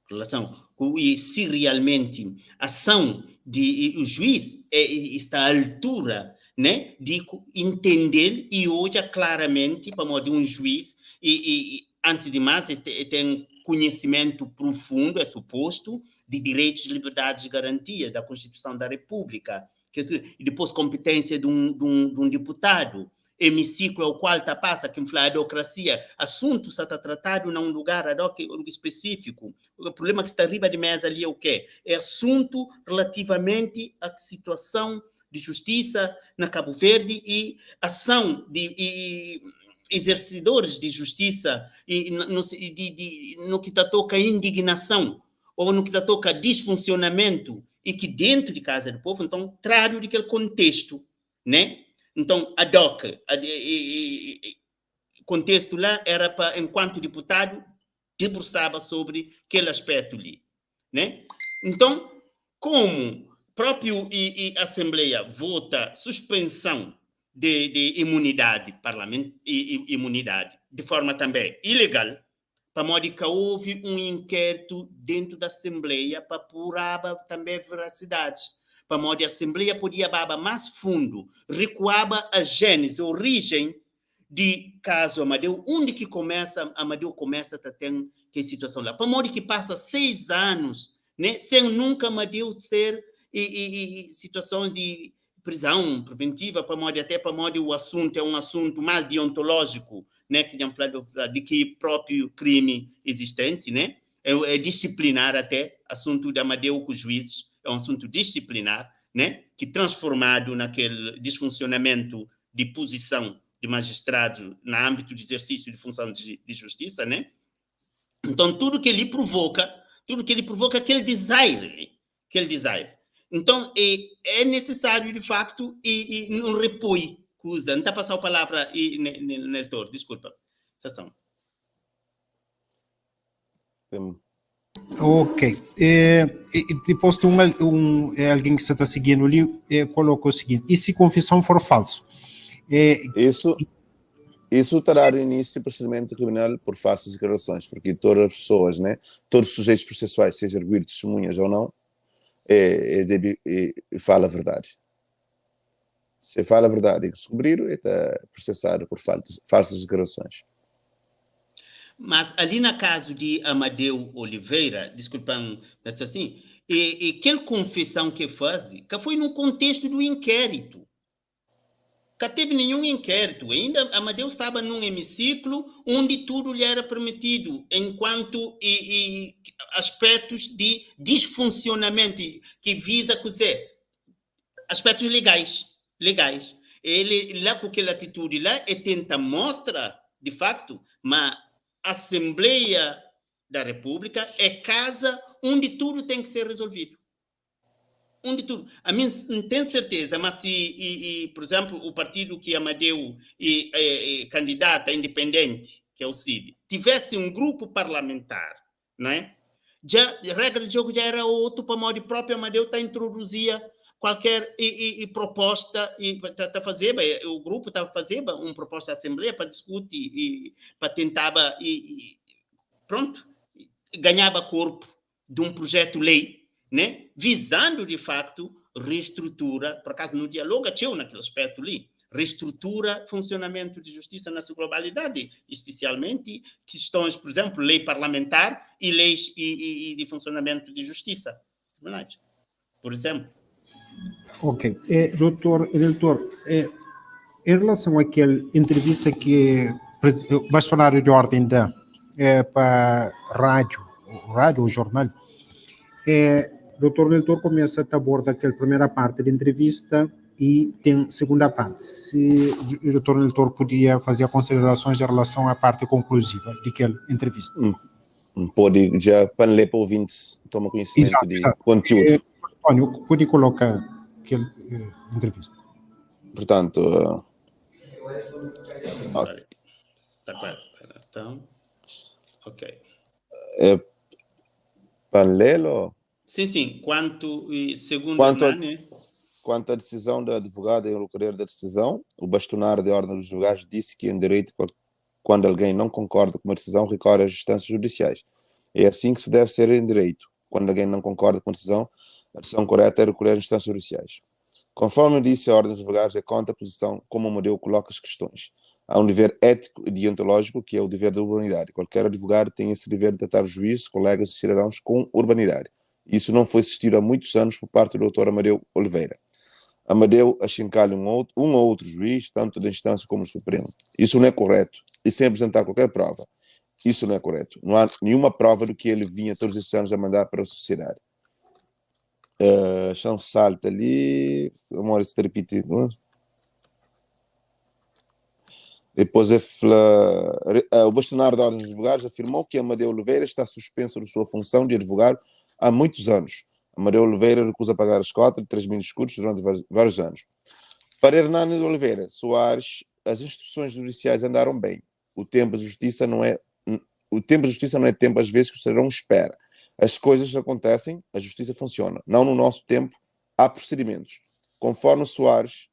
Relação. E se realmente a ação de o juiz está à altura, né, de entender e hoje claramente, para modo de um juiz, e antes de mais, este, tem conhecimento profundo, é suposto, de direitos, liberdades e garantias da Constituição da República, que, e depois competência de um deputado, hemiciclo ao qual está passa, que fala adocracia, assunto está tratado num lugar ad hoc específico. O problema que está arriba de mesa ali é o quê? É assunto relativamente à situação de justiça na Cabo Verde e ação de e, Exercedores de justiça e no, de, de, no que ta toca indignação ou no que ta toca disfuncionamento e que dentro de Casa do Povo, então, trado daquele contexto, né? Então, ad hoc, e, contexto lá era para, enquanto deputado, debruçava sobre aquele aspecto ali, né? Então, como próprio e Assembleia vota suspensão de imunidade parlamento e imunidade de forma também ilegal, para modo que houve um inquérito dentro da Assembleia para apurar também veracidades. Para modo a Assembleia podia baba mais fundo, recuava a gênese, a origem de caso Amadeu, onde que começa, Amadeu começa a ter que situação lá. Para modo que passa 6 anos, né, sem nunca Amadeu ser e situação de prisão preventiva, para modo até para modo o assunto é um assunto mais deontológico, né, que de que próprio crime existente, né, é disciplinar até, assunto de Amadeu com os juízes, é um assunto disciplinar, né, que transformado naquele disfuncionamento de posição de magistrado no âmbito de exercício de função de justiça, né? Então, tudo que ele provoca, tudo que ele provoca, aquele desaire, aquele desaire. Então, é necessário, de facto, e não repui, usa. Não está a passar a palavra, e, Neltor, desculpa. Sessão. Ok. É, depois tem alguém que você está seguindo ali, coloca o seguinte: e se confissão for falso? Isso terá início procedimento criminal por falsas declarações, porque todas as pessoas, né, todos os sujeitos processuais, seja arguido, testemunhas ou não, fala a verdade. Se fala a verdade e descobrir, está processado por falsas declarações. Mas ali no caso de Amadeu Oliveira, desculpam, mas assim, e aquela confissão que faz, que foi no contexto do inquérito. Que teve nenhum inquérito. Ainda Amadeu estava num hemiciclo onde tudo lhe era permitido, enquanto e aspectos de disfuncionamento que visa dizer, aspectos legais. Ele lá com aquela atitude lá, e tenta mostrar, de facto, mas a Assembleia da República é casa onde tudo tem que ser resolvido. Onde tudo. A mim não tenho certeza, mas se, por exemplo, o partido que Amadeu e candidata independente, que é o CID, tivesse um grupo parlamentar, não é? Já, a regra de jogo já era outro, para modo próprio Amadeu tá introduzia qualquer proposta e tá, tá fazer, o grupo está fazendo uma proposta à Assembleia para discutir e para tentar e pronto, ganhava corpo de um projeto lei, né? Visando de facto reestrutura, por acaso no diálogo tinha naquele aspecto ali, reestrutura funcionamento de justiça na sua globalidade, especialmente questões, por exemplo, lei parlamentar e leis e de funcionamento de justiça, por exemplo. Ok. Doutor, em relação àquela entrevista que o bastonário de ordem dá para rádio ou jornal, doutor Leitor começa a abordar aquela primeira parte da entrevista e tem segunda parte. Se o doutor Leitor podia fazer considerações em relação à parte conclusiva daquela entrevista. Pode já para ler para ouvintes toma conhecimento de conteúdo. Antônio, pode colocar aquela entrevista. Portanto, Está quase. Então, ok. É para lê-lo? Sim. Quanto, segundo Hernani, quanto à decisão da advogada em recorrer da decisão, o bastonário de ordem dos advogados disse que em direito, quando alguém não concorda com uma decisão, recorre às instâncias judiciais. É assim que se deve ser em direito. Quando alguém não concorda com a decisão, a decisão correta é recorrer às instâncias judiciais. Conforme disse a Ordem dos Advogados, é contra a posição como o modelo coloca as questões. Há um dever ético e deontológico que é o dever da urbanidade. Qualquer advogado tem esse dever de tratar juízes, colegas e cidadãos com urbanidade. Isso não foi assistido há muitos anos por parte do Dr. Amadeu Oliveira. Amadeu achincalha um ou outro juiz, tanto da instância como do Supremo. Isso não é correto. E sem apresentar qualquer prova. Isso não é correto. Não há nenhuma prova do que ele vinha todos esses anos a mandar para a sociedade. Salta ali. Amor, se repetir. Depois é fla, o bastonário da Ordem dos Advogados afirmou que Amadeu Oliveira está suspenso de sua função de advogado há muitos anos. Amadeu Oliveira recusa pagar as cotas de 3 mil escudos durante vários anos. Para Hernani de Oliveira Soares, as instituições judiciais andaram bem. O tempo de justiça não é o tempo de justiça não é tempo às vezes que o cidadão espera. As coisas acontecem, a justiça funciona. Não no nosso tempo, há procedimentos. Conforme Soares,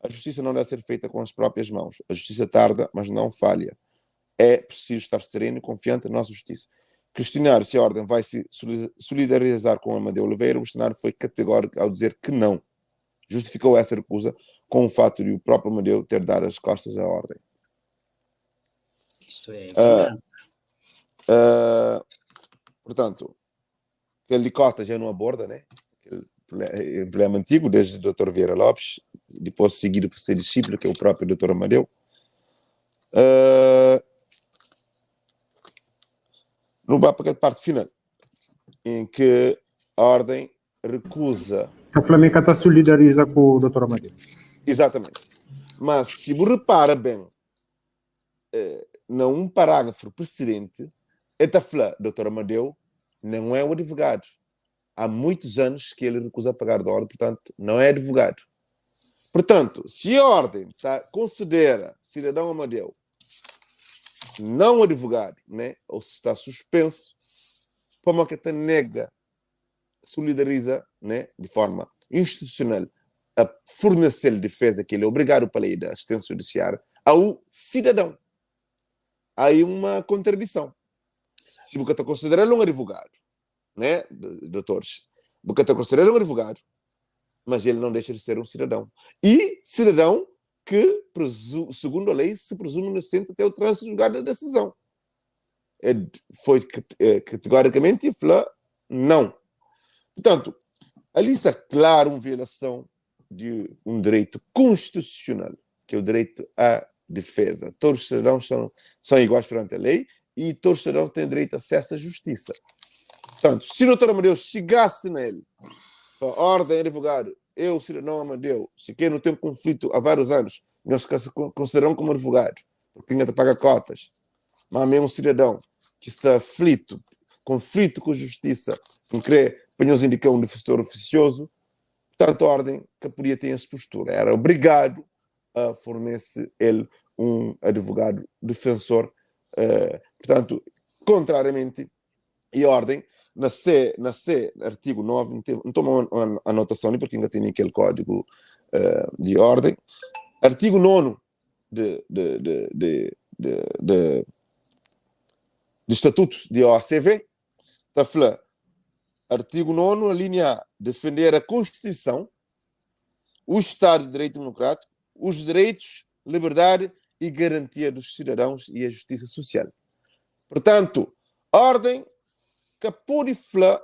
a justiça não deve ser feita com as próprias mãos. A justiça tarda, mas não falha. É preciso estar sereno e confiante na nossa justiça. Questionar se a ordem vai se solidarizar com Amadeu Oliveira, o Bolsonaro foi categórico ao dizer que não. Justificou essa recusa com o fato de o próprio Amadeu ter dado as costas à ordem. Isto é Portanto, aquele de cota já não aborda, né? Aquele problema antigo, desde o Dr. Vieira Lopes, depois seguido por seu discípulo, que é o próprio Dr. Amadeu. No vai para aquela parte final, em que a ordem recusa. A Flamengo está solidariza com o Dr. Amadeu. Exatamente. Mas se você repara bem, num parágrafo precedente, está a Dr. Amadeu não é o advogado. Há muitos anos que ele recusa pagar de ordem, portanto, não é advogado. Portanto, se a ordem tá, considera cidadão Amadeu não advogado, né, ou se está suspenso, como que te nega, solidariza, né, de forma institucional, a fornecer defesa que ele é obrigado pela lei da assistência judiciária ao cidadão. Há aí uma contradição. Se você está considerando um advogado, né, doutores, você está considerando um advogado, mas ele não deixa de ser um cidadão. E cidadão que, segundo a lei, se presume inocente até o trânsito julgado da decisão. É, foi categoricamente falou não. Portanto, ali está claro uma violação de um direito constitucional, que é o direito à defesa. Todos os cidadãos são iguais perante a lei e todos os cidadãos têm direito a acesso à justiça. Portanto, se o doutor Amadeu chegasse nele, a ordem advogado, eu, cidadão Amadeu, se quem não tem conflito há vários anos, nós consideramos como advogado, porque ainda paga cotas, mas mesmo um cidadão que está aflito, conflito com a justiça, não quer para nos indicar um defensor oficioso, portanto, a ordem que podia ter essa postura. Era obrigado a fornecer ele um advogado defensor. Portanto, contrariamente, e a ordem, na C, artigo 9, não toma uma anotação, porque ainda tem aquele código de ordem. Artigo 9 de estatutos de OACV, está falando, artigo 9, linha A, defender a Constituição, o Estado de Direito Democrático, os direitos, liberdade e garantia dos cidadãos e a justiça social. Portanto, ordem que pode falar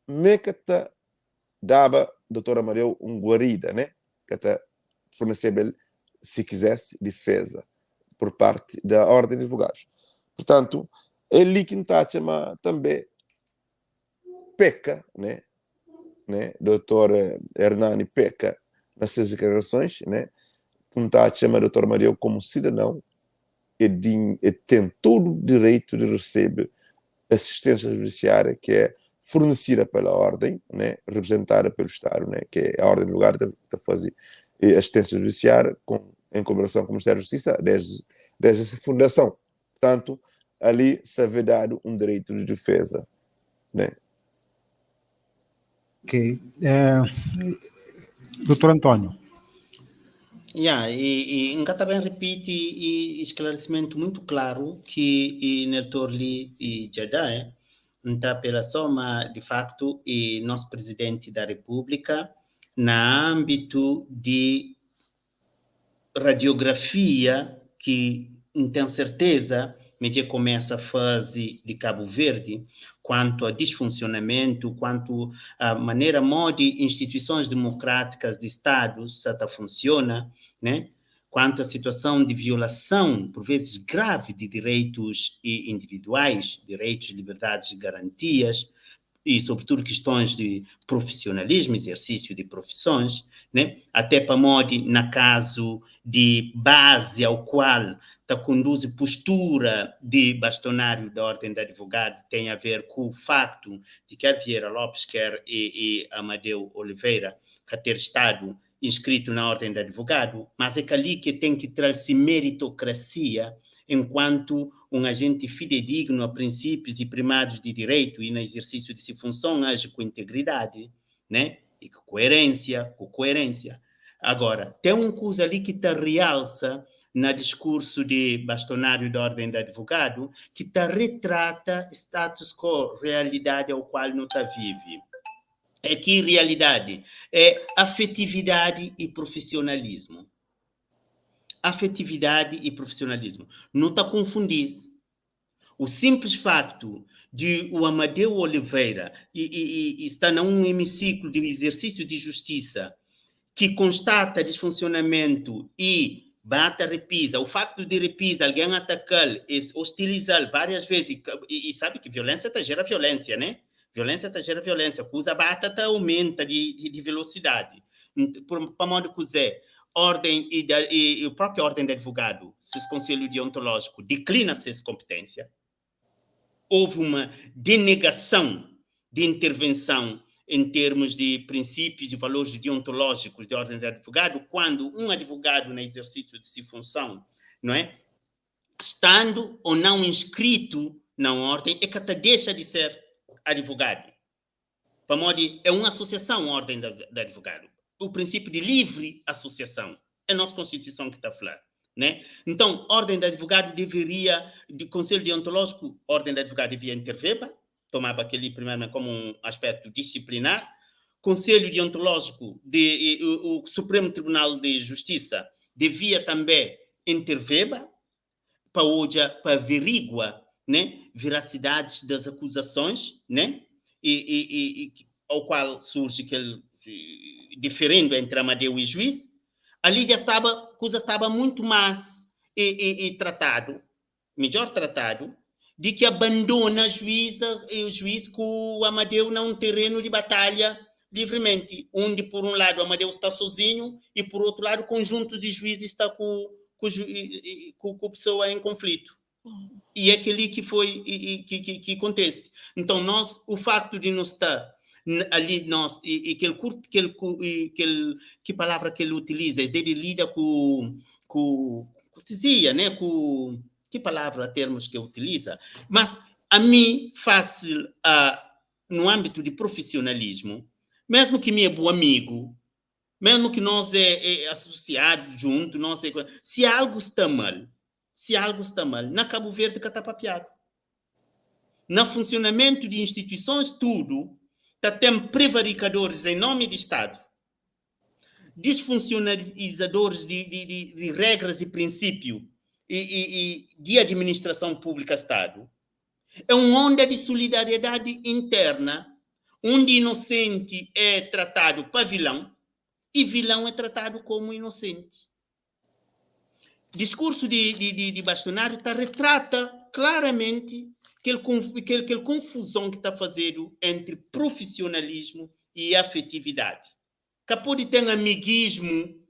mecata dava doutor Amadeu um guarida, né? Que até fornecer se quisesse, defesa por parte da Ordem de Advogados. Portanto, ele que está a chamar também peca, né? Né? Doutor Hernani peca nas suas declarações, né? Que está a chamar doutor Amadeu como cidadão e tem todo o direito de receber assistência judiciária que é fornecida pela ordem, né, representada pelo Estado, né, que é a ordem do lugar de fazer assistência judiciária em colaboração com o Ministério da Justiça desde essa fundação. Portanto, ali se vê dado um direito de defesa, né? Ok. Doutor Antônio. Yeah, e nunca também repite e esclarecimento muito claro que e Neltor Li e Jadai está pela soma de facto e nosso presidente da República na âmbito de radiografia que tem certeza me começa a fase de Cabo Verde quanto a disfuncionamento, quanto à maneira modo instituições democráticas de Estado se funciona, né? Quanto à situação de violação, por vezes grave, de direitos individuais, direitos, liberdades e garantias, E sobretudo questões de profissionalismo, exercício de profissões, né? Até pamodi na caso de base ao qual ta conduzi postura de bastonário da ordem de advogado tem a ver com o facto de quer Vieira Lopes, quer e Amadeu Oliveira ka ter estado inscrito na ordem de advogado, mas é que ali que tem que trazer meritocracia enquanto um agente fidedigno a princípios e primados de direito e no exercício de sua função age com integridade, né? E com coerência, com coerência. Agora, tem um coisa ali que te realça na discurso de bastonário da ordem de advogado, que te retrata status quo, realidade ao qual não te vive. É que realidade? É afetividade e profissionalismo. Afetividade e profissionalismo. Não te confundis. O simples facto de o Amadeu Oliveira e está num hemiciclo de exercício de justiça que constata disfuncionamento e bate a repisa, o facto de repisa, alguém atacá-lo, hostilizá-lo várias vezes, e sabe que violência tá gera violência, né? Violência tá gera violência, cusa batata aumenta de velocidade. Por modo que Zé, ordem e o próprio ordem de advogado, se o conselho deontológico declina-se essa competência, houve uma denegação de intervenção em termos de princípios e valores deontológicos de ordem de advogado, quando um advogado no exercício de sua função, não é? Estando ou não inscrito na ordem, é que até deixa de ser advogado. Para modo, é uma associação, ordem de advogado. O princípio de livre associação. É a nossa Constituição que está a falar. Né? Então, ordem de advogado deveria, de conselho deontológico, ordem de advogado devia intervir, tomava aquele primeiro como um aspecto disciplinar. Conselho deontológico, o Supremo Tribunal de Justiça devia também intervir para hoje, para averiguar, né, veracidades das acusações, né, e ao qual surge aquele diferendo entre Amadeu e juiz. Ali já estava, a coisa estava muito mais e tratado, melhor tratado, de que abandona a juíza e o juiz com o Amadeu num terreno de batalha livremente, onde por um lado o Amadeu está sozinho e por outro lado o conjunto de juízes está com a pessoa em conflito. E é aquele que foi e que acontece. Então nós, o facto de não estar ali nós e aquele curto que que palavra que ele utiliza, ele lida com cortesia, né? Com que palavra termos que utiliza, mas a mim fácil no âmbito de profissionalismo, mesmo que me é bom amigo, mesmo que nós é associado junto, nós é, se algo está mal, se algo está mal, na Cabo Verde que está papiado. No funcionamento de instituições, tudo, tá, tem prevaricadores em nome de Estado, disfuncionalizadores de regras e princípios e de administração pública Estado. É uma onda de solidariedade interna, onde inocente é tratado para vilão e vilão é tratado como inocente. Discurso de bastonário tá, retrata claramente aquele confusão que está fazendo entre profissionalismo e afetividade. Que pode ter amiguismo,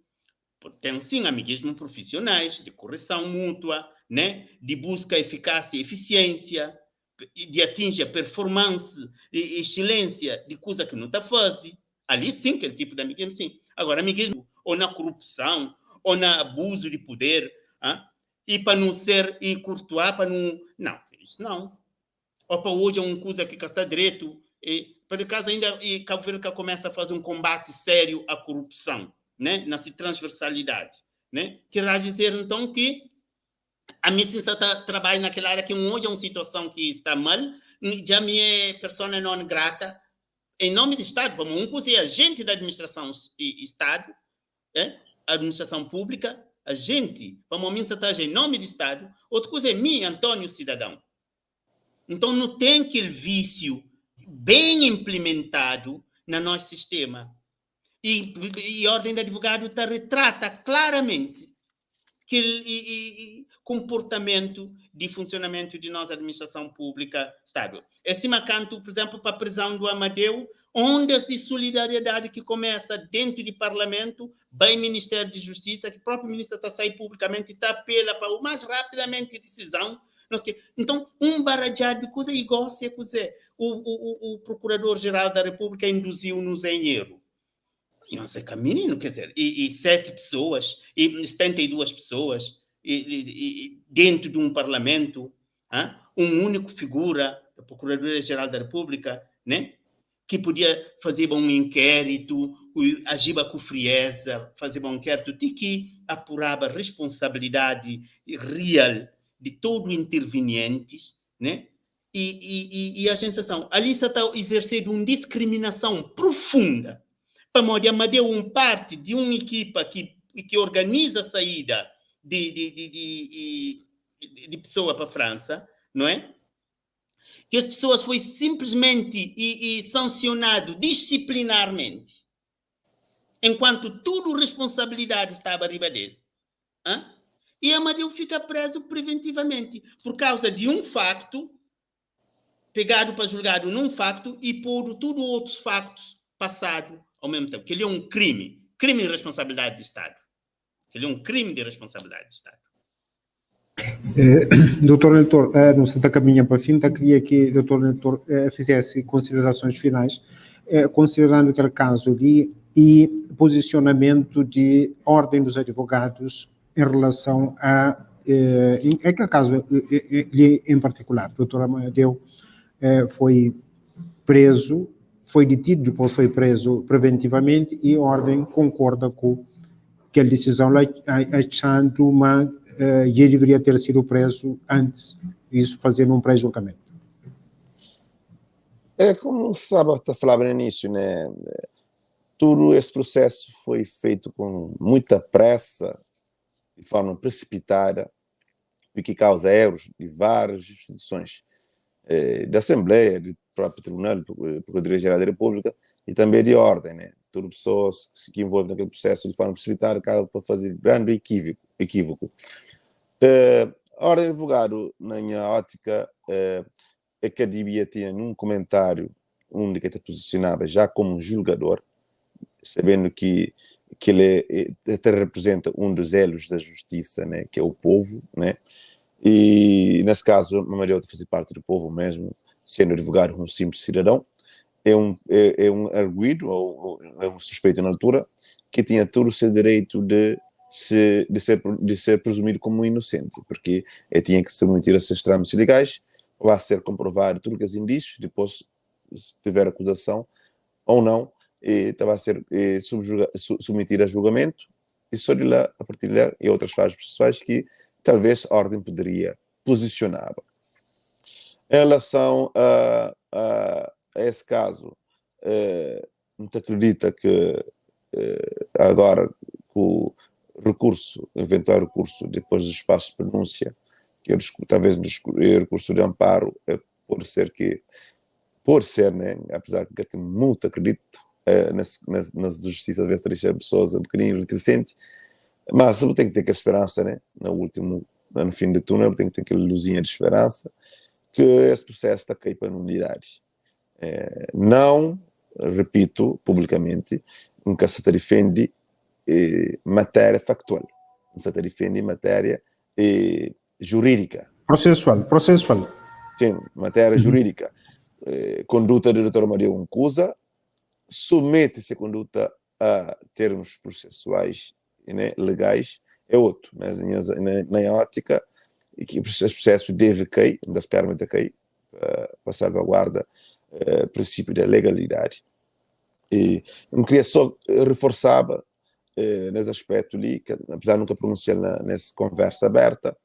tem sim amiguismo profissionais, de correção mútua, né? De busca eficácia e eficiência, de atingir a performance e excelência de coisa que não está fazendo. Ali sim, aquele tipo de amiguismo, sim. Agora, amiguismo ou na corrupção, ou na abuso de poder, ah? E para não ser, e curtoar, para não... Não, isso não. Ou para hoje é uma coisa que está direito, e, por acaso ainda, e Cabo Verde começa a fazer um combate sério à corrupção, né? Na transversalidade, né? Quer dizer, então, que a missão está trabalha naquela área que hoje é uma situação que está mal, já me é persona não grata, em nome do Estado, como um coisa é agente da administração e Estado, é? Administração pública, agente, como a mim está em nome do Estado, outra coisa é mim, Antônio Cidadão. Então, não tem aquele vício bem implementado no nosso sistema. E a ordem de advogado tá, retrata claramente kel konportamentu di funsionamentu di nos administrason públika Stadu. É sima kantu, pur izénplu, pa prizãu du Amadeu, ondas di solidariedadi ki komesa dentu di Parlamentu, bai Ministériu di Justisa, ki própi ministra ta sai publikamenti ta apela pa u más rapidamenti disizãu, nos ke. Nton, un baradjadu di kuza i gósi é kuzê? U, u, u, u Prokurador-Jeral da Repúblika induziu-nos em erru. Nhos é ka mininu, quer dizer, e, e sete pessoas, e 72 pessoas, e, e, e dentro de um parlamento, hein? um único figura, a Procuradoria-Geral da República, né? que podia fazer um inquérito, agir com frieza, fazer um inquérito de que apurava a responsabilidade real de todos os intervenientes, né? E, e, e, a sensação, ali está exercendo uma discriminação profunda. Pamodi Amadeu um parte de uma equipa que, que organiza a saída de, de, de, de, de pessoa para a França, não é? Que as pessoas foi simplesmente e, e sancionado disciplinarmente, enquanto tudo responsabilidade estava arriba desse. Hã? E Amadeu fica preso preventivamente por causa de um facto, pegado para julgado num facto e por tudo outros factos passado ao mesmo tempo. Que ele é um crime, crime de responsabilidade de Estado. Que ele é um crime de responsabilidade de Estado. Eh, doutor Leitor, eh, não se caminha para fim, queria que o doutor Leitor eh, fizesse considerações finais, eh, considerando aquele caso ali e posicionamento de ordem dos advogados em relação a eh, em aquele caso eh, eh, em particular. O doutor Amadeu eh, foi preso, foi detido, depois foi preso preventivamente e a ordem concorda com aquela decisão lá, achando uma eh, ele deveria ter sido preso antes, isso fazendo um pré-julgamento. É como sabe, falava no início, né? Todo esse processo foi feito com muita pressa, de forma precipitada, e que causa erros de várias instituições, eh, da Assembleia, do próprio Tribunal, Procuradoria-Geral da República e também de ordem, né? Todas pessoas que se envolvem naquele processo de forma precipitada acabam por fazer grande equívoco. equívoco. Eh, a ordem de advogado, na minha ótica, eh, é que a devia ter num comentário onde que te posicionava já como um julgador, sabendo que que ele é, até representa um dos elos da justiça, né, que é o povo, né, e nesse caso, Mamarioto fazia parte do povo mesmo, sendo advogado um simples cidadão, é um, é, é um arguido, ou, ou é um suspeito na altura, que tinha todo o seu direito de se, de ser, de ser presumido como inocente, porque ele tinha que submeter a seus trâmites legais, vai ser comprovado tudo que os indícios, depois se tiver acusação ou não, e estava a ser e, subjuga, su, submetido a julgamento, e só de lá, a partir de lá, e outras fases processuais que talvez a ordem poderia posicionar. Em relação a, a, a esse caso, eh, não te acredita que eh, agora com o recurso, eventual recurso, depois do espaço de pronúncia, que eu, talvez no recurso de amparo, eh, pode ser que, pode ser, né, apesar que eu tenho muito acredito eh, nas, nas, nas justiça, às vezes deixa pessoas um bocadinho reticentes, mas eu tenho que ter aquela esperança, né, no último, no fim do túnel, tenho que ter aquela luzinha de esperança, que esse processo está cair para a nulidade. Eh, não, repito publicamente, nunca se defende eh, matéria factual, se defende matéria eh, jurídica. Processual, processual. Sim, matéria jurídica. Eh, conduta do Dr. Maria Uncusa submete-se a conduta a termos processuais né, legais, é outro. Né, na, na, ótica, e que o processo deve cair, ainda se permite cair, para salvaguarda o princípio da legalidade. E eu queria só reforçar eh, nesse aspecto ali, que, apesar de nunca pronunciar na, nessa conversa aberta,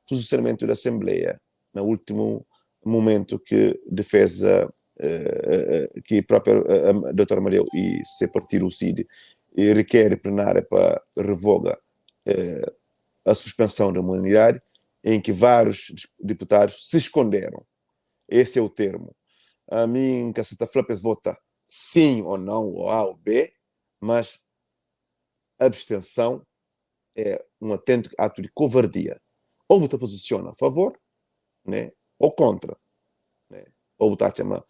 posicionamento da Assembleia, no último momento que defesa eh, eh, que a própria a, a doutora Maria e se partido o CID e requer plenária para revoga eh, a suspensão da imunidade, em que vários deputados se esconderam. Esse é o termo. A mim, que a Santa Flapes vota sim ou não, ou A ou B, mas abstenção É un autêntico ato de covardia. Ou bu ta posiciona a favor, né, ou contra, né? Ou bu ta atxa ma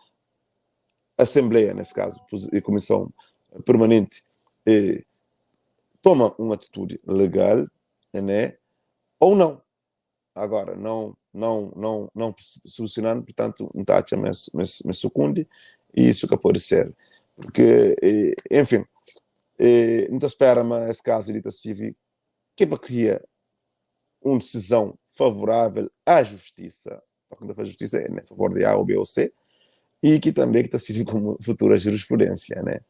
Assembleia, nesse caso, e Comissão Permanente, eh, toma uma atitude legal, né, ou não. Agora, não, não, não, não solucionando, portanto, não está a me, me, me sucunde, e isso que pode ser. Porque, eh, enfim, eh, não te espera, mas esse caso de civil, que é para criar uma decisão favorável à justiça, para quando faz justiça é a favor de A ou B ou C, e que também que está servindo como futura jurisprudência, né?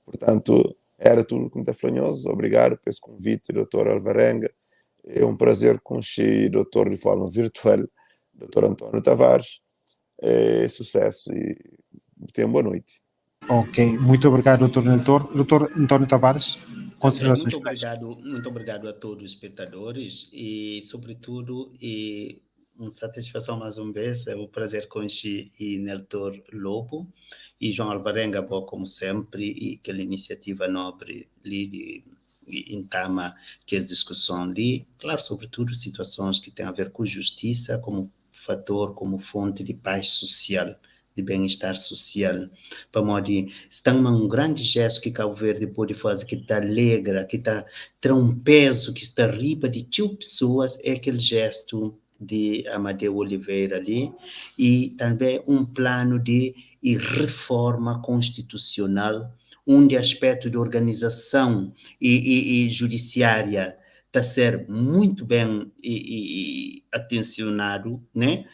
Portanto, era tudo que me está flanhoso. Obrigado por esse convite, doutor Alvarenga. É um prazer conhecer o doutor de forma virtual, doutor Antônio Tavares. É, sucesso e tenha uma boa noite. Ok, muito obrigado, doutor Neltor. Doutor Antônio Tavares, considerações muito obrigado, muito obrigado a todos os espectadores e, sobretudo, e uma satisfação mais uma vez, é um prazer conhecer e Neltor Lobo e João Alvarenga, bom, como sempre, e aquela iniciativa nobre ali de entama que as discussão ali, claro, sobretudo situações que têm a ver com justiça como fator, como fonte de paz social, de bem-estar social. Para modo está um grande gesto que Cabo Verde pode fazer, que está alegra, que está traz um peso que está riba de tio pessoas, é aquele gesto de Amadeu Oliveira ali, e também um plano de reforma constitucional, onde aspecto de organização e judiciária está a ser muito bem e atencionado, né?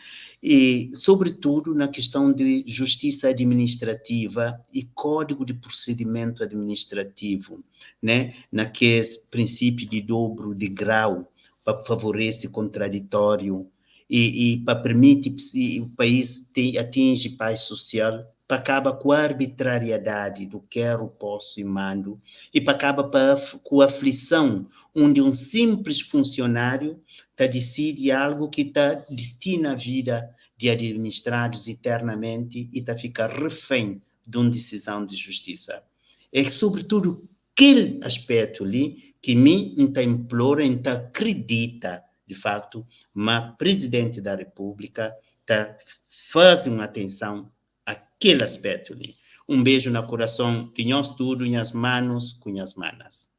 E, sobretudo, na questão de justiça administrativa e código de procedimento administrativo, né? Naquele princípio de dobro de grau, para favorecer contraditório e para permitir o país te, atinge paz social, para acabar com a arbitrariedade do quero, posso e mando, e para acabar com a aflição onde um simples funcionário tá decide algo que tá destina a vida de administrados eternamente e tá ficar refém de uma decisão de justiça. É sobretudo aquele aspecto ali que me tá implora, tá acredita, de facto, mas presidente da República tá faz uma atenção àquele aspecto ali. Um beijo no coração de nós tudo, minhas manos com minhas manas.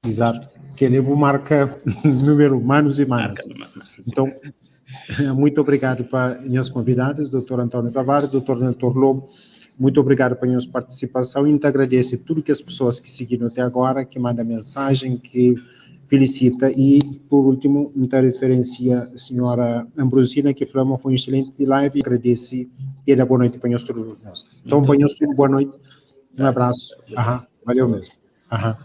Exato. Que ele marca número manos e manas. Então, muito obrigado para minhas convidadas, doutor Antônio Tavares, doutor Neltor Lobo. Muito obrigado pela sua participação e te agradeço tudo que as pessoas que seguiram até agora, que mandam mensagem, que felicita e, por último, muita referencia a senhora Ambrosina, que falou foi um excelente live e agradece e dá boa noite para nós todos. Então, para nós todos, boa noite, um abraço. Aham, valeu mesmo. Aham.